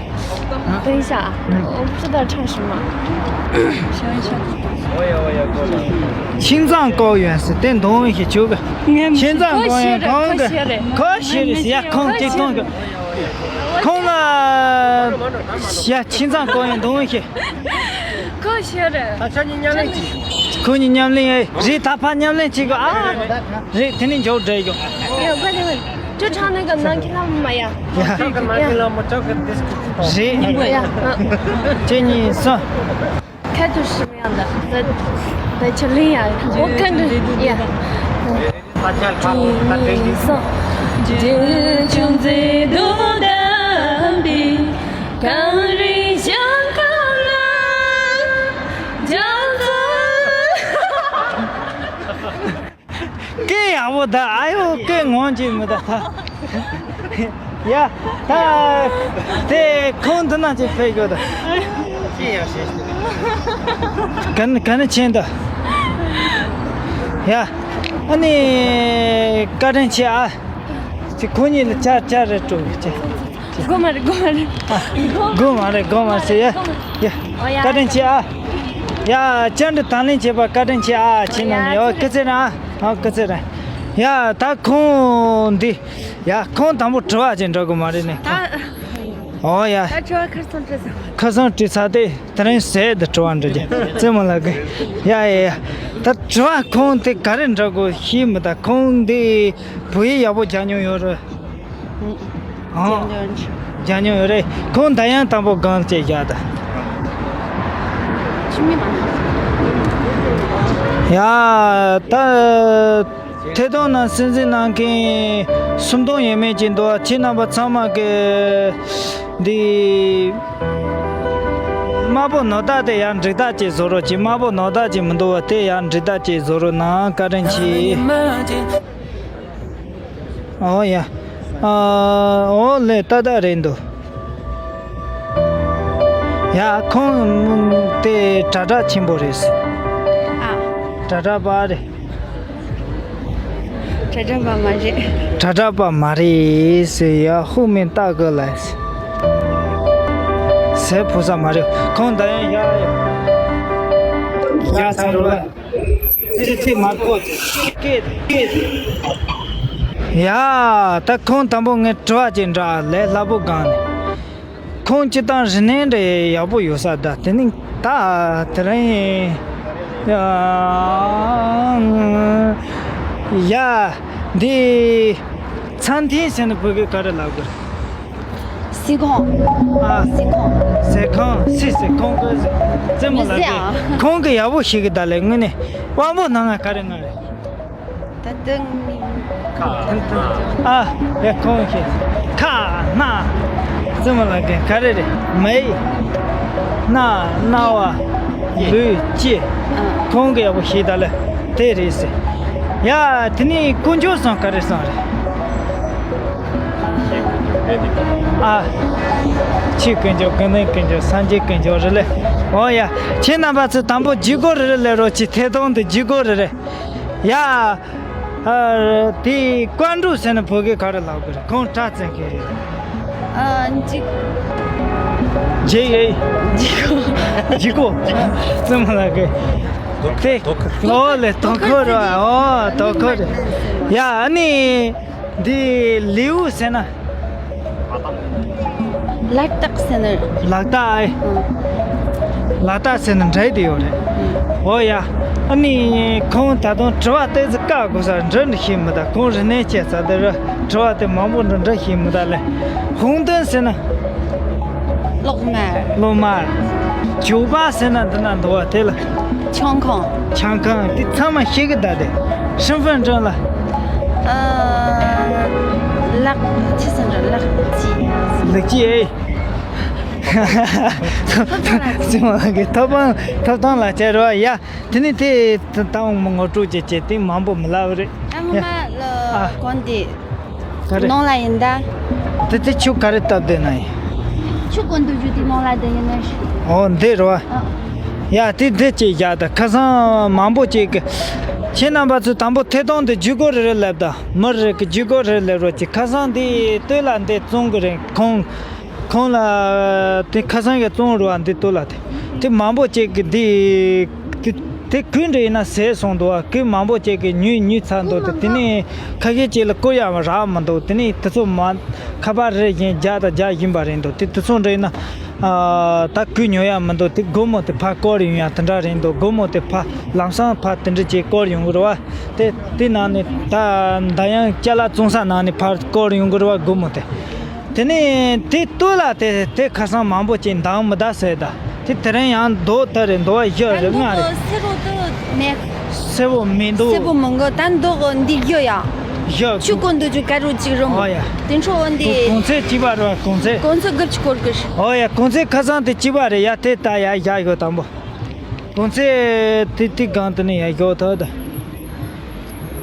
等一下啊，我不知道唱什么。 青藏高原是电动一些球个，青藏高原空个，科学的是呀，空这空个，空了呀，青藏高原东西。 科学的。 ཁོ་གཉིས་མཉམ་ལེན་རེད། ད་ཕར་མཉམ་ལེན་བྱེད་དགོས། ཨ། རེད། དེ་ནི་མཇུག་འབྲས་ཡོང་། 哎呀，快点，快点，就唱那个南极拉姆玛呀。 ཡ། ཁྱེད་གཉིས་གསུམ། 开头是什么样的？在在这里呀，我跟着呀。 སྐད་ཡག་པོ་ད། ཨ་ཡོ། སྐད་ངོམ་གྱིན་མི་ད་ད། ཡ། ད་དེ་ཁོང་འདི་ན་ཅིག་ཕེབས་དགོས་ད། ག་ནི་ག་ནི་ཆེན་ད། ཡ། ཨ་ནི་བཀའ་དྲིན་ཆེ་ཨ། ཅིག་ཁོ་གཉིས་ལ་ཅར་ཅར་རེ་སྤྲོད་ཅེ། དགོས་མ་རེད། དགོས་མ་རེད། དགོས་མ་རེད། དགོས་མ་རེད་ཟེར་ཡ། ཡ། ཨོ་ཡ། བཀའ་དྲིན་ཆེ་ཨ། ཡ། བཅར་འདྲི་དང་ལེན་བྱས་པ་བཀའ་དྲིན་ཆེ་ཨ། ཁྱེད་རྣམས་ནས། ཨོ། སྐུ་ཚེ་རིང་ཨ། ཨོ། སྐུ་ཚེ་རིང་། ཡ། ད་ཁོང་འདི། ཡ། ཁོང་དང་པོ་དྲི་བ་ཅིག་འདྲི་དགོས་མ་རེད་ནས། ད། ཨོ་ཡ། ད་དྲི་བ་ཁ་སང་དྲི་ཚར། ཁ་སང་དྲི་ཚར་ཏེ། དེ་རིང་ཟས་དེ་དྲི་བ་འདྲི་རྒྱུ་རྩེད་མོ་ལ་གི། ཡ་ཡ་ཡ། ད་དྲི་བ་ཁོང་དེ་ག་རེ་འདྲི་དགོས་ཤེས་མི་ད། ཁོང་དེ་བོད་ཡིག་ཡག་པོ་སྦྱང་མྱོང་ཡོད་རེད། ཨང་། སྦྱང་མྱོང་ཡོད་རེད། ཁོང་ད་ཡང་དང་པོ་གང་བྱས་བཞག་ད། ཆི་མི་མ། ཡ། ད། ཐད་གཏོང་ནང་སྲིད་འཛིན་གནང་མཁན་སུམ་སྟོང་ཡས་མས་ཅིག་འདུག་ཁྱེད་རྣམ་པ་ཚང་མ་གི་འདི་དམར་པོ་ནོར་བདག་དེ་ཡར་འགྲིག་བདག་ཅིག་བཟོ་རོགས་གྱིས། དམར་པོ་ནོར་བདག་ཅིག་མི་འདུག་བ། དེ་ཡར་འགྲིག་བདག་ཅིག་བཟོ་རོགས་གནང་། བཀའ་དྲིན་ཆེ། ཨོ་ཡ། ཨ། ཨོ་ལེ། ཏག་ཏག་རེད་འདུག་ཡ། ཁོང་དེ་དྲ་གྲགས་ཆེན་པོ་རེད། ཨ། དྲ་གྲགས་པ་རེད། དྲ་གྲགས་པ་མ་རེད། དྲ་གྲགས་པ་མ་རེད་ཟེར། ཡ། ཧུ་མིན་ཏཱ་གི་ལ་ཟེར། ཟེར་ཕོ་ས་མ་རེད། ཁོང་ད་ཡང་ཡ་ཡ་ཡ་ཚ་རུ་ལ་ཚེ་ཚེ་མ་ཁོ་ཚེ་ཀེ་ཀེ། ཡ། ད་ཁོང་དང་པོ་ངས་དྲི་བ་ཅིག་འདྲ་ལས་སླ་པོ་གང་ནས། ཁོང་སྤྱི་བཏང་རིག་གནས་འདྲ་ཡག་པོ་ཡོད་ས་འདྲ། དེ་ནི་ད་དེ་རིང་ཡ། ཡ། འདི་餐厅ཟེར་ན་བོད་སྐད་ག་རེ་ལབ་དགོས། 司空། ཨ། 司空། 司空། 是司空གི་རྩེད་མོ་ལབ་མི་ཟེར་ཨ། གི་ཁོང་གི་ཡག་པོ་ཞིག་གི་ད་ལས་དངོས་གནས་དབང་པོ་སྣ་ལྔ་ག་རེ་ལྔ་རེད། ད་དུང་ནི། ཨ། ཡ། ཁོང་ཞིག་ཁ་སྣ། རྩེད་མོ་ལབ་མཁན་ག་རེ་རེད། མེ། སྣ། རྣ་བ། ལུས། ལྕེ། ཨ། ཁོང་གི་ཡག་པོ་ཞིག་ད་ལས་དེ་རེད་ཟེར། ཡ། དེ་ནི་དཀོན་མཆོག་གསུམ་ག་རེ་གསུམ་རེད། ཨ། ཆོས་དཀོན་མཆོག་ཀུན་ལྡན་དཀོན་མཆོག་སངས་རྒྱས་དཀོན་མཆོག་རེད་ལེ། འོ་ཡ། ཁྱེད་རྣམ་པ་ཚོ་དང་པོ་བརྒྱུད་སྐོར་རེ་རེ་ལས་རོགས་ཀྱིས་ཐད་གཏོང་དུ་བརྒྱུད་སྐོར་རེ་རེ། ཡ། ཨ། དེ་ཀོན་ཀྲུའུ་ཟེར་ན་བོད་སྐད་ག་རེ་ལབ་དགོས་རེད། ཁོང་སྐྲ་བཙན་མཁན་རེད། ཨ། འཇིག་འཇིག་ཨེ། འཇིག་གོ། འཇིག་གོ། རྩེད་མོ་ལབ་མཁན་དེ། ཨོ་ལེ། དོ་ཁུར་རེད་པ། ཨོ་དོ་ཁུར་རེད། ཡ། ཨ་ནི། འདི་ལིའུ་ཟེར་ན། ལ་དྭགས་ཟེར་ན། ལ་དྭགས་ཨེ། ཨང་། ལ་དྭགས་ཟེར་ན་འདྲ་དེ་ཡོད་རེད། ཨང་། འོ་ཡ། ཨ་ནི་ཁོང་ད་དུང་དྲི་བ་ཏོག་ཙམ་བཀག་དགོས་ས་འདྲ་འདྲ་ཤེས་མི་ད། ཁོང་རིག་གནས་ཆེ་ས་དེ་ར་དྲི་བ་དེ་མང་པོ་འདྲ་འདྲ་ཤེས་མི་ད་ལེ། ཧུང་ཏོན་ཟེར་ན། གློག་དམར། གློག་དམར། ཇོ་པ་ཟེར་ན་འདི་ན་འདུག་པ་དེ་ལ། ཆང་ཁང་། ཆང་ཁང་དེ་ཚང་མ་ཤེས་གི་ད་དེ། 身份证ལ། ཨ། ལག་ཆི་ཟེར་འདྲ། ལག་གཅིག་ལག་གཅིག་ཨེ། ཚང་མ་གི་ཐོབ་ཐང་ཐོབ་ཐང་ལ་བཅར་བ་ཡ། དེ་ནི་དེ་ད་ངོ་སྤྲོད་བྱེད་བྱེད་དེ་མང་པོ་མི་ལབ་རེད། ཨ། ངོ་མ་ལ་ཨ། གོན་དེ། ག་རེ། ནང་ལ་ཡིན་ད། དེ་དེ་ཆུ་ག་རེ་བཏབ་བསྡད་ན་ཡིན། ཆུ་གོན་དུ་རྒྱུ་དེ་ནང་ལ་བསྡད་ཡིན་ན་ཤི། ཨོ་འདི་རེད་བ། ཨ། ཡ་དེ་འདི་ཅིག་བཞག་ད། ཁ་སང་མང་པོ་ཅིག་གི། ཁྱེད་རྣམ་པ་ཚོས་དང་པོ་ཐད་གཏོང་དེ་བརྒྱུད་སྐོར་རེ་རེ་ལབ་ད། མི་རེ་གི་བརྒྱུད་སྐོར་རེ་རེ་ལབ་རོགས་གྱིས། ཁ་སང་དེ་སྟོད་ལ་འདི་བཙོང་གི་རེད། ཁོང་ཁོང་ལ་དེ་ཁ་སང་གི་བཙོང་རུ་བ་འདི་སྟོད་ལ་དེ་དེ་མང་པོ་ཅིག་གི་འདི། དེ་དེ་གུས་འདྲ་ཡིན་ན་ཟས་སོང་འདུག་བ། གུས་མང་པོ་ཅིག་གིས་ཉོས་ཉོས་ཚར་འདུག་དེ་དེ་ནས་ཁ་ཤས་ཅིག་ལ་བསྐུར་ཡག་རག་མི་འདུག་དེ་ནས་དེ་ཚོ་མ་ཁ་པར་རེ་བཞིན་རྒྱག་དང་རྒྱག་བཞིན་པ་རེད་འདུག་དེ་དེ་ཚོ་འདྲ་ཡིན་ན། ཨ། ད་གུས་ཉོ་ཡག་མི་འདུག་དེ་སྒོར་མོ་དེ་ཕར་བསྐུར་ཡོང་ཡག་དེ་འདྲ་རེད་འདུག་སྒོར་མོ་དེ་ཕར་ལམ་སང་ཕར་དེ་འདྲ་ཅིག་བསྐུར་ཡོང་གི་རེད་བ། དེ་དེ་ནང་ནས་ད་ད་ཡང་ཅ་ལག་བཙོང་ས་ནང་ནས་ཕར་བསྐུར་ཡོང་གི་རེད་བ། སྒོར་མོ་དེ། དེ་ནས་དེ་སྟོད་ལ་དེ་དེ་ཁ་སང་མང་པོ་ཅིག་འདང་མི་ད་ཟེར་ད། དེ་དེ་རིང་ཡང་མདོ་ད་རེད། མདོ་བ་བཞི་རེད། ལྔ་རེད། སེར་པོ་དེ་མེད། སེར་པོ་མི་འདུག་སེར་པོ་མང་གི་ད་འདུག་འདི་བཞི་ཡ། བཞི། ཆུ་གོན་དུ་ཆུ་དཀར་རོ་གཅིག་རུམ། ཨོ་ཡ། དེ་འཕྲོ་འོ་འདི། གོང་ཚད་གཅིག་པ་རེད་བ། གོང་ཚད། གོང་ཚད་དགུ་བཅུ་སྐོར་གི། ཨོ་ཡ། གོང་ཚད་ཁ་སང་དེ་གཅིག་པ་རེད་ཡ། དེ་ད་ཡ་བཞག་ཡོད་དང་པོ། གོང་ཚད་དེ་དེ་གང་དུ་ནས་ཡ་བཞག་ཐུབ་ད།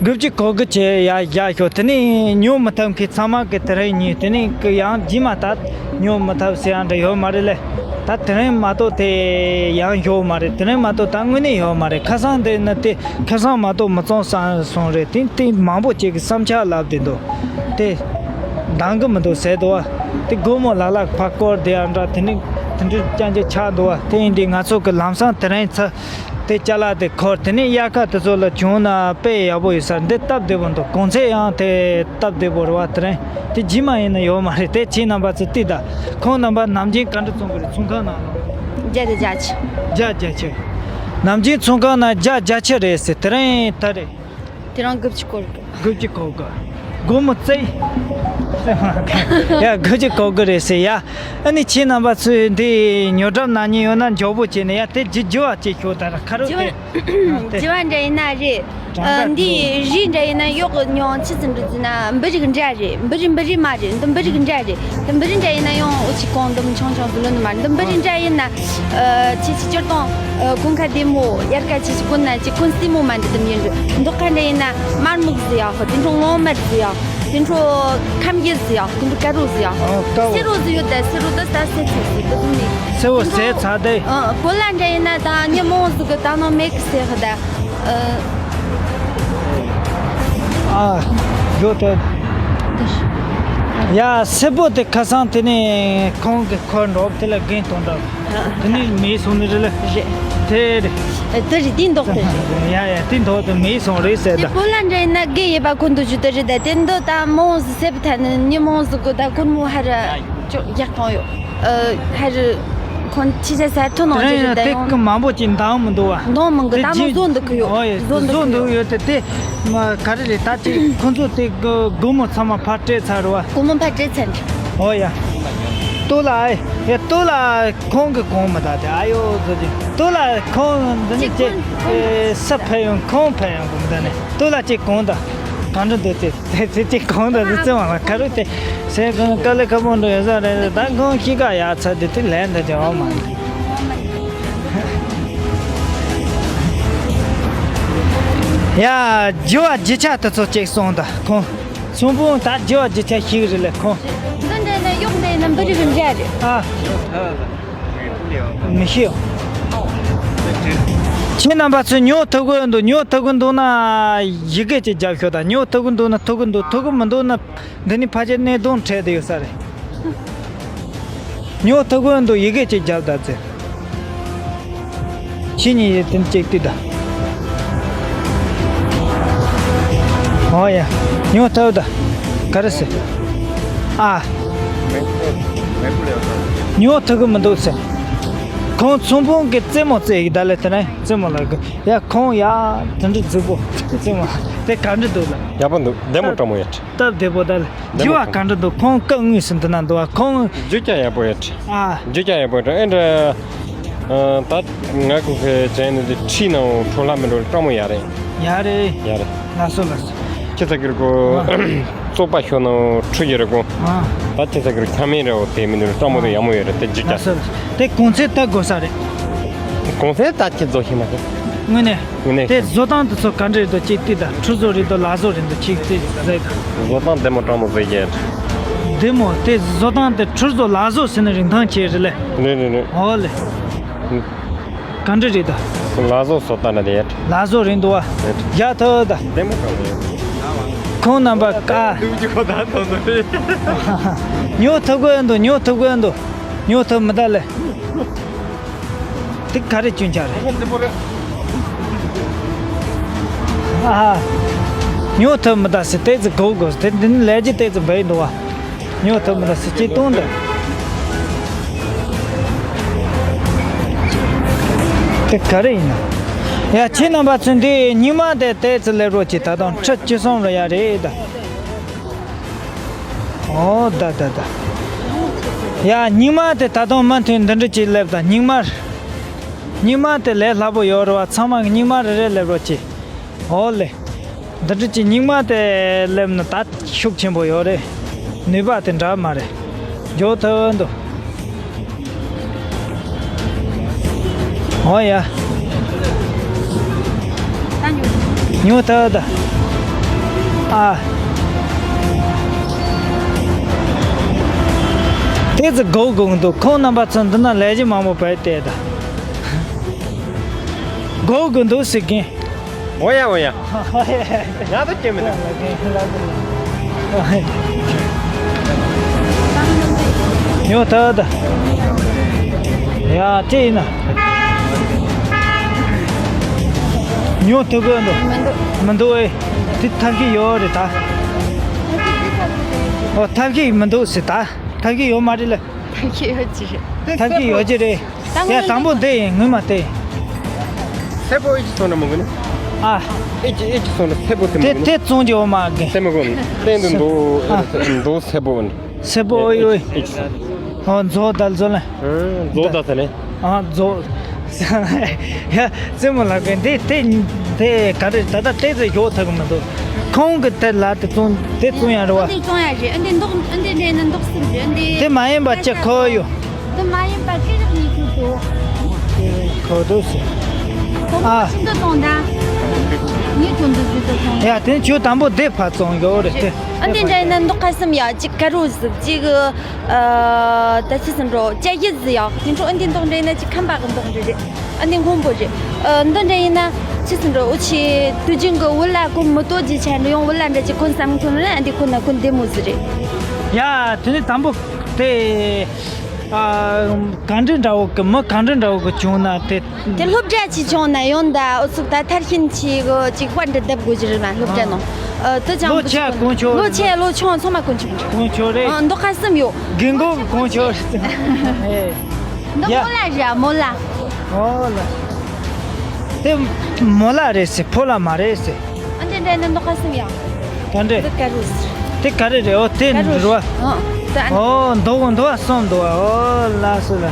དགུ་བཅུ་གོ་དགུ་བྱས་ཡ་བཞག་ཤོག་དེ་ནས་ཉོ་མི་ཐུབ་མཁན་ཚང་མ་གི་དེ་རིང་ཉོས། དེ་ནས་གི་ཡང་རྗེས་མ་ད་ཉོ་མི་ཐུབ་ཟེར་ཡང་འདྲ་ཡོད་མ་རེད་ལེ། ད་དེ་རིང་མ་གཏོགས་དེ་ཡང་ཡོད་མ་རེད། དེ་རིང་མ་གཏོགས་ད་དངོས་གནས་ཡོད་མ་རེད། ཁ་སང་དེ་ནི་དེ་ཁ་སང་མ་གཏོགས་མི་བཙོང་བསམ་སོང་རེད། དེ་དེ་མང་པོ་ཅིག་གི་བསམ་འཆར་ལབ་བསྡད་འདུག་དེ་འདང་གི་མི་འདུག་ཟེར་འདུག་བ། དེ་སྒོར་མོ་ལག་ལག་ཕར་བསྐུར་དེ་ཡང་འདྲ། དེ་ནས་དེ་འདྲ་རྐྱང་རྐྱང་ཆགས་འདུག་བ། དེ་ཡིན་དུས་ང་ཚོ་གི་ལམ་སང་དེ་རིང་ཚ། དེ་ཅ་ལག་དེ་འཁོར། དེ་ནས་དབྱར་ཁ་དེ་ཚོ་ལ་བྱུང་ན་དཔེ་ཡག་པོ་ཡོད་ས་རེད། འདི་སྟབས་བདེ་པོ་འདུག་གོང་ཚད་ཡང་དེ་སྟབས་བདེ་པོ་རེད་བ། དེ་རིང་དེ་རྗེས་མ་ཡིན་ན་ཡོད་མ་རེད། དེ་ཁྱེད་རྣམ་པ་ཚོ་བལྟས་ད། ཁོང་རྣམ་པ་ནམ་རྒྱུན་ག་འདྲ་བཙོང་གི་རེད། ཚོང་ཁང་ནང་ལ། བརྒྱ་དང་བརྒྱད་ཅུ། བརྒྱ་བརྒྱད་ཅུ། ནམ་རྒྱུན་ཚོང་ཁང་ནང་བརྒྱ་བརྒྱད་ཅུ་རེད་ཟེར། དེ་རིང་ད་རེད། དེ་རིང་དགུ་བཅུ་སྐོར་གི། དགུ་བཅུ་གོ་དགུ། སྒོར་མོ་བརྩི། ཡ། དགུ་བཅུ་གོ་དགུ་རེད་ཟེར་ཡ། ཨ་ནི་ཁྱེད་རྣམ་པ་ཚོས་འདི་ཉོ་གྲབས་གནང་མཁན་ཡོད་ན་མགྱོགས་པོ་བྱས་ནས་ཡ་དེ་བརྗེ་བརྗེ་བ་བྱེད་ཤོག་ད་ར་ཁ་རོག་དེ། བརྗེ་བ་འདྲ་ཡིན་ན་རེད། ཨ། འདི་རིགས་འདྲ་ཡིན་ན་གཡོག་གི་མྱོང་ཆི་ཙམ་འདྲ་ཟེར་ན་འབུ་རིགས་འདྲ་རེད། འབུ་རིགས་འབུ་རིགས་མ་རེད། འདི་འབུ་རིགས་འདྲ་རེད། འདི་འབུ་རིགས་འདྲ་ཡིན་ན་ཡང་འུ་ཅག་གོང་འདི་མི་ཆུང་ཆུང་ཟིག་ལོན་ནི་མ་རེད། འདི་འབུ་རིགས་འདྲ་ཡིན་ན། ཨ། ཁྱེད་ཀྱི་སྤྱིར་བཏང་། ཨ། གོན་ཁ་བདེ་མོ། དབྱར་ཁ་ཁྱེད་ཀྱི་གོན་ན་ཅིག་གོན་སྲིད་མོ་མ་འདི་དུམ་ཡིན་རུ། མདོག་ཁ་འདྲ་ཡིན་ན་དམར་སྨུག་ཟིག་ཡ་ཧོ། དེ་འཕྲོ་ངོ་དམར་ཟིག་ཡ། དེ་འཕྲོ་ཁམས་ཡིན་ཟེར་ཡ། དེ་འཕྲོ་དཀར་རོ་ཟེར་ཡ། ཨོ་དཀར་རོ། སེར་རོ་ཟེར་ཡོད་ད། སེར་རོ་ད་ཟ་སེ་ཚེ་ཟེར་དེ་ཚོ་ནི། སེར་བོ་ཟས་ཚ་དེ། ཨ་བོད་ལ་འདྲ་ཡིན་ན་ད་མྱི་མང་ཟིག་གི་ད་ནང་མེད་གི་ཟེར་གི་ད། ཨ་ཡོད་དེ། ཡ་སེར་པོ་དེ་ཁ་སང་དེ་ནས་ཁོང་གི་འཁོར་འགྲོ་དེ་ལ་རྒན་གཏོང་འདྲ། དེ་ནས་མེད་སོང་ནི་རེད་ལ། རེད། དེ་རེད། ཨ་དེ་རེད། དེ་མདོག་དེ་རེད། ཡ་ཡ་དེ་མདོག་དེ་མེད་སོང་རེད་ཟེར་དེ་ད། བོད་ལ་འདྲ་ཡིན་ན་རྒན་ཡོད་པ་ཁོ་འདུག་རྒྱུ་དེ་རེད་ད། དེ་འདི་ད་མང་ཟིག་སེར་པོ་ཐ་ནི་མྱི་མང་ཟིག་གི་ད་ཁོར་མོ་ཧ་ར་ཅོ་ཡག་གཏོང་ཡོད། ཨ་ཧ་ར་ཁོང་ཁྱི་ཆ་ས་ཐོན་ནང་དེ་རེད། ད་དེ་ཡང་གི་མང་པོ་ཅིག་འདང་མི་འདུག་བ། འདང་མི་འདུག། དེ་ད་མོ་རྗེས་བཟོ་འདུག་གི་ཡོད། ཨོ་ཡ་བཟོ་འདུག་བཟོ་གི་འདུག་ཡོད། ཡོད་དེ་དེ་མ་ག་རེ་རེད། ད་ཅིག་ཁོ་ཚོ་དེ་སྒོ་སྒོ་མོ་ཚང་མ་ཕར་སྤྲད་ཚར་རེད་བ། སྒོ་མོ་ཕར་སྤྲད་ཚར་འདྲ། ཨོ་ཡ། ལྟོ་ལ་ཨེ། ཡ་ལྟོ་ལ་ཁོང་གི་གོང་མི་ད་དེ་ཨ་ཡོ་ཟོ་ཅིག་ལྟོ་ལ་ཁོང་འདི་ནི་ཅིག་ཅིག་ཁོང་ཨེ་ས་ཕ་ཡོང་ཁོང་ཕ་ཡོང་གི་མི་ད་ནི་ལྟོ་ལ་ཅིག་གོང་ད་གང་འདྲ་འདུག་ཅིག་དེ་ཚེ་ཅིག་གོང་ད་ཟི་ཙི་མ་ལ་ཁ་རུ་དེ་སེ་གང་དཀའ་ལས་ཁག་པོ་འགྲོ་ཡོད་ས་རེད། ད་ཁོང་ཤི་ཀ་ཡ་ཚ་དེ་དེ་ལན་ད་ཅིག་འོ་མ་ཡ་རྒྱུ་བ་རྒྱུ་ཆ་དེ་ཚོ་ཅིག་སོང་ད་ཁོང་། ཚོང་དཔོན་ད་རྒྱུ་བ་རྒྱུ་ཆ་ཞིག་རེད་ལ་ཁོང་། འདི་འདྲ་ན་གཡོག་འདི་ན་འབུ་རི་རུ་འདྲ་རེད། ཨ། མི་ཤེས། ཁྱེད་རྣམ་པ་ཚོས་ཉོ་ཐུབ་ཀྱི་འདུག། ཉོ་ཐུབ་ཀྱི་འདུག་ན་ཡི་གེ་ཅིག་རྒྱབ་ཤོག་དང་། ཉོ་ཐུབ་ཀྱི་འདུག་ན་ཐུབ་ཀྱི་འདུག། ཐུབ་ཀྱི་མི་འདུག་ན་འདི་ནི་ཕལ་ཆེར་གནད་དོན་འཕྲད་དེ་ཡོད་ས་རེད། ཉོ་ཐུབ་ཀྱི་འདུག། ཡི་གེ་ཅིག་རྒྱབ་ད་ཚེ། ཁྱེད་གཉིས་ཡི་དེ་ཅིག་ལྟོས་ད། ཨོ་ཡ། ཉོ་ཐུབ་ད། ག་རེ་ཟེར། ཨ། ཉོ་ཐུབ་ཀྱི་མི་འདུག་ཟེར། ཁོང་ཚོང་དཔོན་གྱི་རྩེད་མོ་རྩེ་ཡི་ད་ལེ་དེ་ནས་རྩེད་མོ་ལ་གི་ཡ་ཁོང་ཡ་དེ་འདྲ་རྫིག་པོ་རྩེད་མོ་དེ་ག་འདྲ་འདུག་ལ། ཡག་པོ་འདུག། བདེ་མོ་སྤྲང་མོ་ཡོད། སྟབས་བདེ་པོ་ད་ལེ། རྒྱུ་བ་ག་འདྲ་འདུག། ཁོང་སྐུ་དངོས་སུ་འདི་ན་འདུག་བ། ཁོང་། རྒྱུ་ཆ་ཡག་པོ་ཡོད། ཨ། རྒྱུ་ཆ་ཡག་པོ་ཡོད། ཨེ་འདྲ། ཨ། ད་ང་གི་ཁེ་ཅན་ནི་འདི་ཁྲིད་ནང་འཕྲོ་ལྷ་མི་འགྲོ་སྤྲང་མོ་ཡ་རེད། ཡ་རེད། ཡ་རེད། ལགས་སོ་ལགས་སོ། ཁྱེད་ཚ་གིར་གོ། ཨ། བཙོག་པ་ཤོར་ནང་འཕྲོ་ཡོད་རེད་གོ། ཨ། ད་ཁྱེད་ཚ་གིར་ཁྱ་མིན་རེད་འོ་དེ་མི་འདུག། སྤྲང་མོ་དེ་ཡག་མོ་ཡོད་རེད་དེ་རྒྱུ་ཆ། ལགས་སོ་ལགས་སོ། དེ་གོང་ཚད་ལྟ་དགོས་ས་རེད། གོང་ཚད་ལྟ་ཁྱེད་བཟོ་ཤེས་མ་རེད། དངོས་གནས། དངོས་གནས། དེ་བཟོ་སྟངས་དེ་ཚོ་ག་འདྲ་རེད་འདུག་ཅིག་ལྟོས་དང་། ཁྲུ་བཟོ་རེད་འདུག། ལག་བཟོ་རེད་འདུག་ཅིག་ལྟོས་ཟེར་དང་། བཟོ་སྟངས་བདེ་མོ་སྤྲང་མོ་བཟོས་རྒྱུ། བདེ་མོ་དེ་བཟོ་སྟངས་དེ་ཁྲུ་བཟོ་ལག་བཟོ་ཟེར་ན་རིན་ཐང་ཆེ་རེད་ལེ། རེད་རེད་རེད། ཨོ་ལེ། ཨུ། ག་འདྲ་རེད་ད། ལག་བཟོ་བཟོ་སྟངས་ན་དེ་ཡ། ལག་བཟོ་རེད་འདུག་བ། རེད། ཡ་ཐོ་ད། བདེ་མོ་སྤྲང་མོ་རེད། ཁོང་རྣམ་པ་ཀ། འདུག་རྒྱུ་ཁོ་ད་དོན་དུ་རེད། ཉོ་ཐུབ་གི་འདུག། ཉོ་ཐུབ་གི་འདུག། ཉོ་ཐུབ་མི་ད་ལེ། དེ་ག་རེ་སྐྱོན་ཆ་རེད། ཨ། ཉོ་ཐུབ་མི་ད་ཟེར་ཏོག་ཙམ་སྒུག་དགོས། དེ་འདི་ནི་ལས་ཀྱི་ཏོག་ཙམ་འབད་འདུག་བ། ཉོ་ཐུབ་མི་ད་ཟེར་ཅིག་གཏོང་འདུག། དེ་ག་རེ་ཡིན་ན། ཡ་ཁྱེད་རྣམ་པ་ཚོས་འདི་སྙིགས་མ་དེ་ཏོག་ཙམ་སླེབས་རོགས་གྱིས། ད་དུང་ཁྲི་བཅུ་གསུམ་རེ་ཡ་རེད་ད། ཨོ་ད་ད་ད། ཡ་སྙིགས་མ་དེ་ད་དུང་མུ་མཐུད་འདི་འདྲ་ཅིག་སླེབས་དང་། སྙིགས་མ། སྙིགས་མ་དེ་ལས་སླ་པོ་ཡོད་རེད་བ། ཚང་མ་གི་སྙིགས་མ་རེ་རེ་སླེབས་རོགས་གྱིས། ཨོ་ལེ། འདི་འདྲ་ཅིག་སྙིགས་མ་དེ་སླེབས་ན་ད་ཤུགས་ཆེན་པོ་ཡོད་རེད། ནུས་པ་དེ་འདྲ་མ་རེད། མགྱོགས་ཐུབ་འདུག། ཨོ་ཡ། ཉོ་ཐུབ་ད། ཨ། ཏོག་ཙམ་སྒུག་དགོས་འདུག། ཁོང་རྣམ་པ་ཚོ་འདི་ན་ལས་གཞི་མང་པོ་བྱས་ཏེ་ད། སྒུག་དགོས་འདུག་ཟེར་གིན། འོ་ཡ་འོ་ཡ། ང་ད་སྐྱོན་མི་འདུག། ཉོ་ཐུབ་ད། ཡ་དེ་ཡིན་ན། ཉོ་ཐུབ་གི་འདུག། མི་འདུག། མི་འདུག་ཨེ། དེ་ཐབས་ཤེས་ཡོད་རེད་ད། ཨོ་ཐབས་ཤེས་མི་འདུག་ཟེར་ད། ཐབས་ཤེས་ཡོད་མ་རེད་ལ། ཐབས་ཤེས་ཡོད་ཅི་རེད། ཐབས་ཤེས་ཡོད་ཅི་རེད། ད་ཡ་དང་པོ་འདི་ཡིན། ངོ་མ་དེ། སེར་པོ་ཨེ་ཅི་སོང་ན་མི་དགོས་ནི། ཨ། ཨེ་ཅི་ཨེ་ཅི་སོང་ན་སེར་པོ་དེ་མི་དེ་དགོས་ནི། དེ་བཙོང་རྒྱུ་འོ་མ་གི། སེར་མི་དགོས་ནི། གླེང་དུ་འདུག། ཨ། འདུག་སེར་པོ་ནི། སེར་པོ་ཨོ་ཡོད། ཨེ་ཅི་སོང་། ཨོ་མཛོ་དལ་མཛོ་ལ། ཨ། མཛོ་ད་ཟེར་ནི། ཨ་མཛོ། ཡ་རྩེད་མོ་ལགས་པས་འདི་དེ་དེ་ག་རེ་ད་ལྟ་དེ་ཚོ་ཞོག་ཐག་མི་འདུག། ཁོང་གི་དེ་ལ་དེ་བཙོང་དེ་བཙོང་ཡ་རེད་བ། འདི་བཙོང་ཡ་རེད། འདི་འདོགས་འདི་འདྲས་ནི་འདོགས་སྲིད་རེད། འདི་དེ་མ་ཡིན་པ་ཅི་ཁོ་ཡོད། འདི་མ་ཡིན་པ་ཅི་རིགས་ནས་ཁྱོད་ཚོ། ཁོ་དོ་སི། ཁོ་ཨ། ཤིན་ཏུ་གཏོང་ད། ངས་ཁྱོད་འདི་ཟིག་ཏུ་གཏོང་ ཡ། དེ་ཁྱོད་དང་པོ་དེ་ཕར་བཙོང་ཡོད་རེད་དེ། ཨ་འདི་འདྲ་ཡིན་ན་མདོག་ཁ་གསུམ་ཡ། གཅིག་དཀར་རོ་ཟིག་གཅིག་ཨ་ད་ཅི་ཟིན་འགྲོ་ཅ་ཡིད་ཟིག་ཡ། དེ་འཕྲོ་ཨ་འདི་མདོག་འདྲ་ཡིན་ན་གཅིག་ཁམས་པ་གི་མདོག་འདྲ་རེད། ཨ་འདི་སྔོན་པོ་རེད། ཨ་འདི་འདྲ་ཡིན་ན་ཅི་ཟིན་འགྲོ་འུ་ཆི་དུས་རྒྱུན་གི་བུ་ལ་གོན་མི་ཏོ་ཇི་ཆ་འདྲ་ཡོང་བུ་ལ་འདྲ་ཅིག་གོན་བསམ་གོན་ན་ཨ་འདི་གོན་ན་གོན་བདེ་མོ་ཟིག་རེད། ཡ། དེ་ནི་དང་པོ་དེ། ཨ། གང་འདྲ་འདྲ་བོ་གི་མི་གང་འདྲ་འདྲ་བོ་གི་བྱུང་ན་དེ། དེ་སློབ་གྲྭ་ཅིག་བྱུང་ན་ཡོང་ད་འུ་ཚུགས་ད་མཐར་ཕྱིན་ཆེ་གི་ཅིག་པར་འདྲི་ལྡབ་དགོས་ཀྱི་རེད་མ་སློབ་གྲྭ་ནང་། ཨ་དེ་ཅང་ལོ་ཆེ་གོང་ཆོག་ལོ་ཆེ་ལོ་ཆུང་ཚང་མ་གོང་ཆོག་གོང་ཆོག་རེད། ཨ་མདོག་ཁ་གསུམ་ཡོད། རྒན་གོག་གོང་ཆོག་ཨེ། འདི་ཡ། མོ་ལ་རེད་མོ་ལ། ཨོ་ལ། དེ་མོ་ལ་རེད་ཟེར་ཕོ་ལ་མ་རེད་ཟེར། ཨ་འདྲ་འདྲ་ནི་མདོག་ཁ་གསུམ་ཡ། ད་འདྲ། འདི་དཀར་རོ་ཟེར། དེ་ག་རེ་རེད། ཨོ་དེ་དཀར་རོ་འགྲོ་བ། ཨ་ད་ཨ་འདྲ། ཨོ་མདོག་མདོག་གསུམ་འདུག་བ། ཨོ་ལ་སོ་ལ།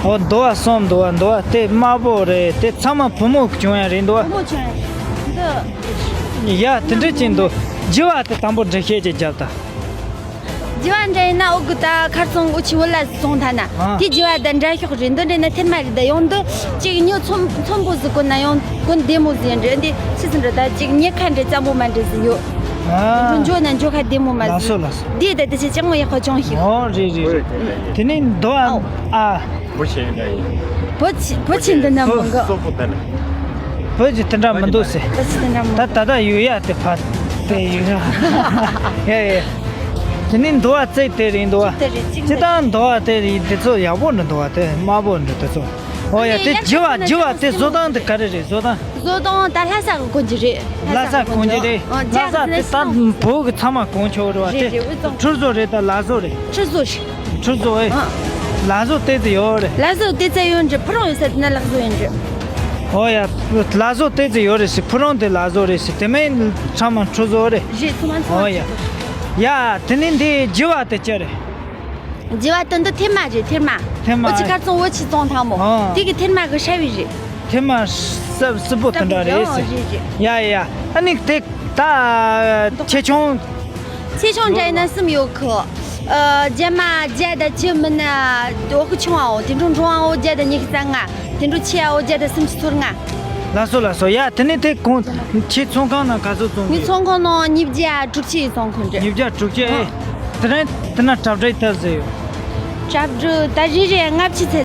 ཨོ་མདོག་གསུམ་འདུག་བ། མདོག་དེ་དམར་པོ་རེད། དེ་ཚང་མ་བུ་མོ་གི་བྱུང་ཡ་རེད་འདུག་བ། བུ་མོ་བྱུང་ཡ་རེད། འདི། ཡ་དེ་འདྲ་ཅིག་འདུག་རྒྱུ་བ་དེ་དང་པོ་འདྲི་ཤེས་ཀྱི་རྒྱབ་ད། རྒྱུ་བ་འདྲ་ཡིན་ན་འུ་གི་ད་ཁར་སང་འུ་ཆི་བུ་ལ་སོང་ཐ་ན། ཨ། དེ་རྒྱུ་བ་ད་འདྲ་ཤོག་རེད། འདི་འདྲ་ན་ཐེར་མ་རེད། ད་ཡོང་འདི་གཅིག་ཉོ་ཚོམ་ཚོམ་པོ་ཟིག་གོན་ན་ཡོང་གོན་བདེ་མོ་ཟིག་ཡིན་རེད། འདི་ཕྱི་ཟིན་རེད། ད་གཅིག་ཉེ་ཁ་འདྲ་ཙམ་པོ་མ་འདྲ་ཟིག་ཡོད། ཨ། འགྲོ་འཇོག་ན་འཇོག་ཁ་བདེ་མོ་མ་ལགས་སོ་ཟིག་ལགས་སོ། འདི་ད་དེ་ཆ་ཅང་མོ་ཡག་པོ་ཅང་ཤེས། ཨོ་རེད་རེད་རེད། དེ་ནས་འདོ་ཨ། ཨོ། ཨ། བོད་ཆེན་འདྲ་ཡིན། བོད་ཆེན་བོད་ཆེན་འདི་ན་མོ་གི་སོག་པོ་ད་ནི། བོད་ཀྱི་དེ་འདྲ་མི་འདུག་ཟེར། བོད་ཀྱི་དེ་འདྲ་མི་ད་ད་ད་ཡོད་ཡ་དེ་ཕ་དེ་ཡོད་ཡ། ཡ་ཡ། དེ་ནི་འདུག་བ་རྩེ་དེ་རིང་འདུག་བ། དེ་རེད་གཅིག་ཅི་ད་འདུག་བ་དེ་རིང་དེ་ཚོ་ཡག་པོ་འདྲ་འདུག་བ་དེ་དམར་པོ་འདྲ་དེ་ཚོ། ཨོ་ཡ་དེ་རྒྱུ་བ་རྒྱུ་བ་དེ་བཟོ་སྟངས་དེ་ག་རེ་རེད་བཟོ་སྟངས། བཟོ་སྟངས་ད་ལྷ་ས་གི་གོན་རྒྱུ་རེད། ལྷ་ས་གི་གོན་རྒྱུ་རེད། ལྷ་ས་དེ་ད་བོད་གི་ཚང་མ་གོན་ཆོག་རེད་བ་དེ། རེད་རེད། འུ་ཚང་ཁྲུ་བཟོ་རེད་ད་ལ་བཟོ་རེད། ཁྲུ་བཟོ་ཞིག་ཁྲུ་བཟོ་ཨེ། ཨ། ལ་བཟོ་ཏོག་ཙམ་ཡོད་རེད། ལ་བཟོ་ཏོག་ཙམ་ཡོད་འདྲ་ཕུ་རུང་ཡོད་ས་དེ་ན་ལག་བཟོ་ཡོད་འདྲ། ཨོ་ཡ། ལ་བཟོ་ཏོག་ཙམ་ཡོད་རེད་ཟེར། ཕུ་རུང་དེ་ལ་བཟོ་རེད་ཟེར། དེ་མིན་ཚང་མ་ཁྲུ་བཟོ་རེད། རེད་ཚང་མ་ཚང་ཨོ་ཡ། མ་ཡ། དེ་ནི་འདི་རྒྱུ་བ་དེ་ཅི་རེད། རྒྱུ་བ་དེ་འདི་ཐེར་མ་རེད་ཐེར་མ། ཐེར་མ། འུ་ཅི་ཁར་སང་འུ་ཆི་བཙོང་ཐང་མོ། ཨ། དེ་གི་ཐེར་མ་གི་ཤ་བི་རེད། ཐེར་མ་སྲབ་སྲབ་པོ་དེ་འདྲ་རེད་ཟེར། རེད་རེད། ཡ་ཡ། ཨ་ནི་དེ་ད་ཆེ་ཆུང་། ཆེ་ཆུང་འདྲ་ཡིན་ན་གསུམ་ཡོད་གི། ཨ། རྒྱ་མ་བརྒྱ་དང་བཅུ་མིན་ན་འོ་གི་ཆུང་བའོ། དེ་འཕྲོ་འབྲིང་བའོ་བརྒྱ་དང་ཉི་ཤུ་རྩ་ལྔ། དེ་འཕྲོ་ཆེ་བའོ་བརྒྱ་དང་སུམ་ཅུ་སོ་ལྔ། ལགས་སོ་ལགས་སོ། ཡ་དེ་ནས་དེ་གོང་ཁྱེད་ཚོང་ཁང་ནང་ག་ཚོད་བཙོང་གི། ངའི་ཚོང་ཁང་ནང་ཉིས་བརྒྱ་དྲུག་ཅུ་ཡི་ཚོང་ཁང་རེད། ཉིས་བརྒྱ་དྲུག་ཅུ་ཨེ། ཨ། དེ་རིང་དེ་ན་གྲབས་འདྲ་ཐབས་ཟེར་ཡོད། གྲབས་འདྲ་ད་རེ་རེ་ལྔ་བཅུ་ཚེ་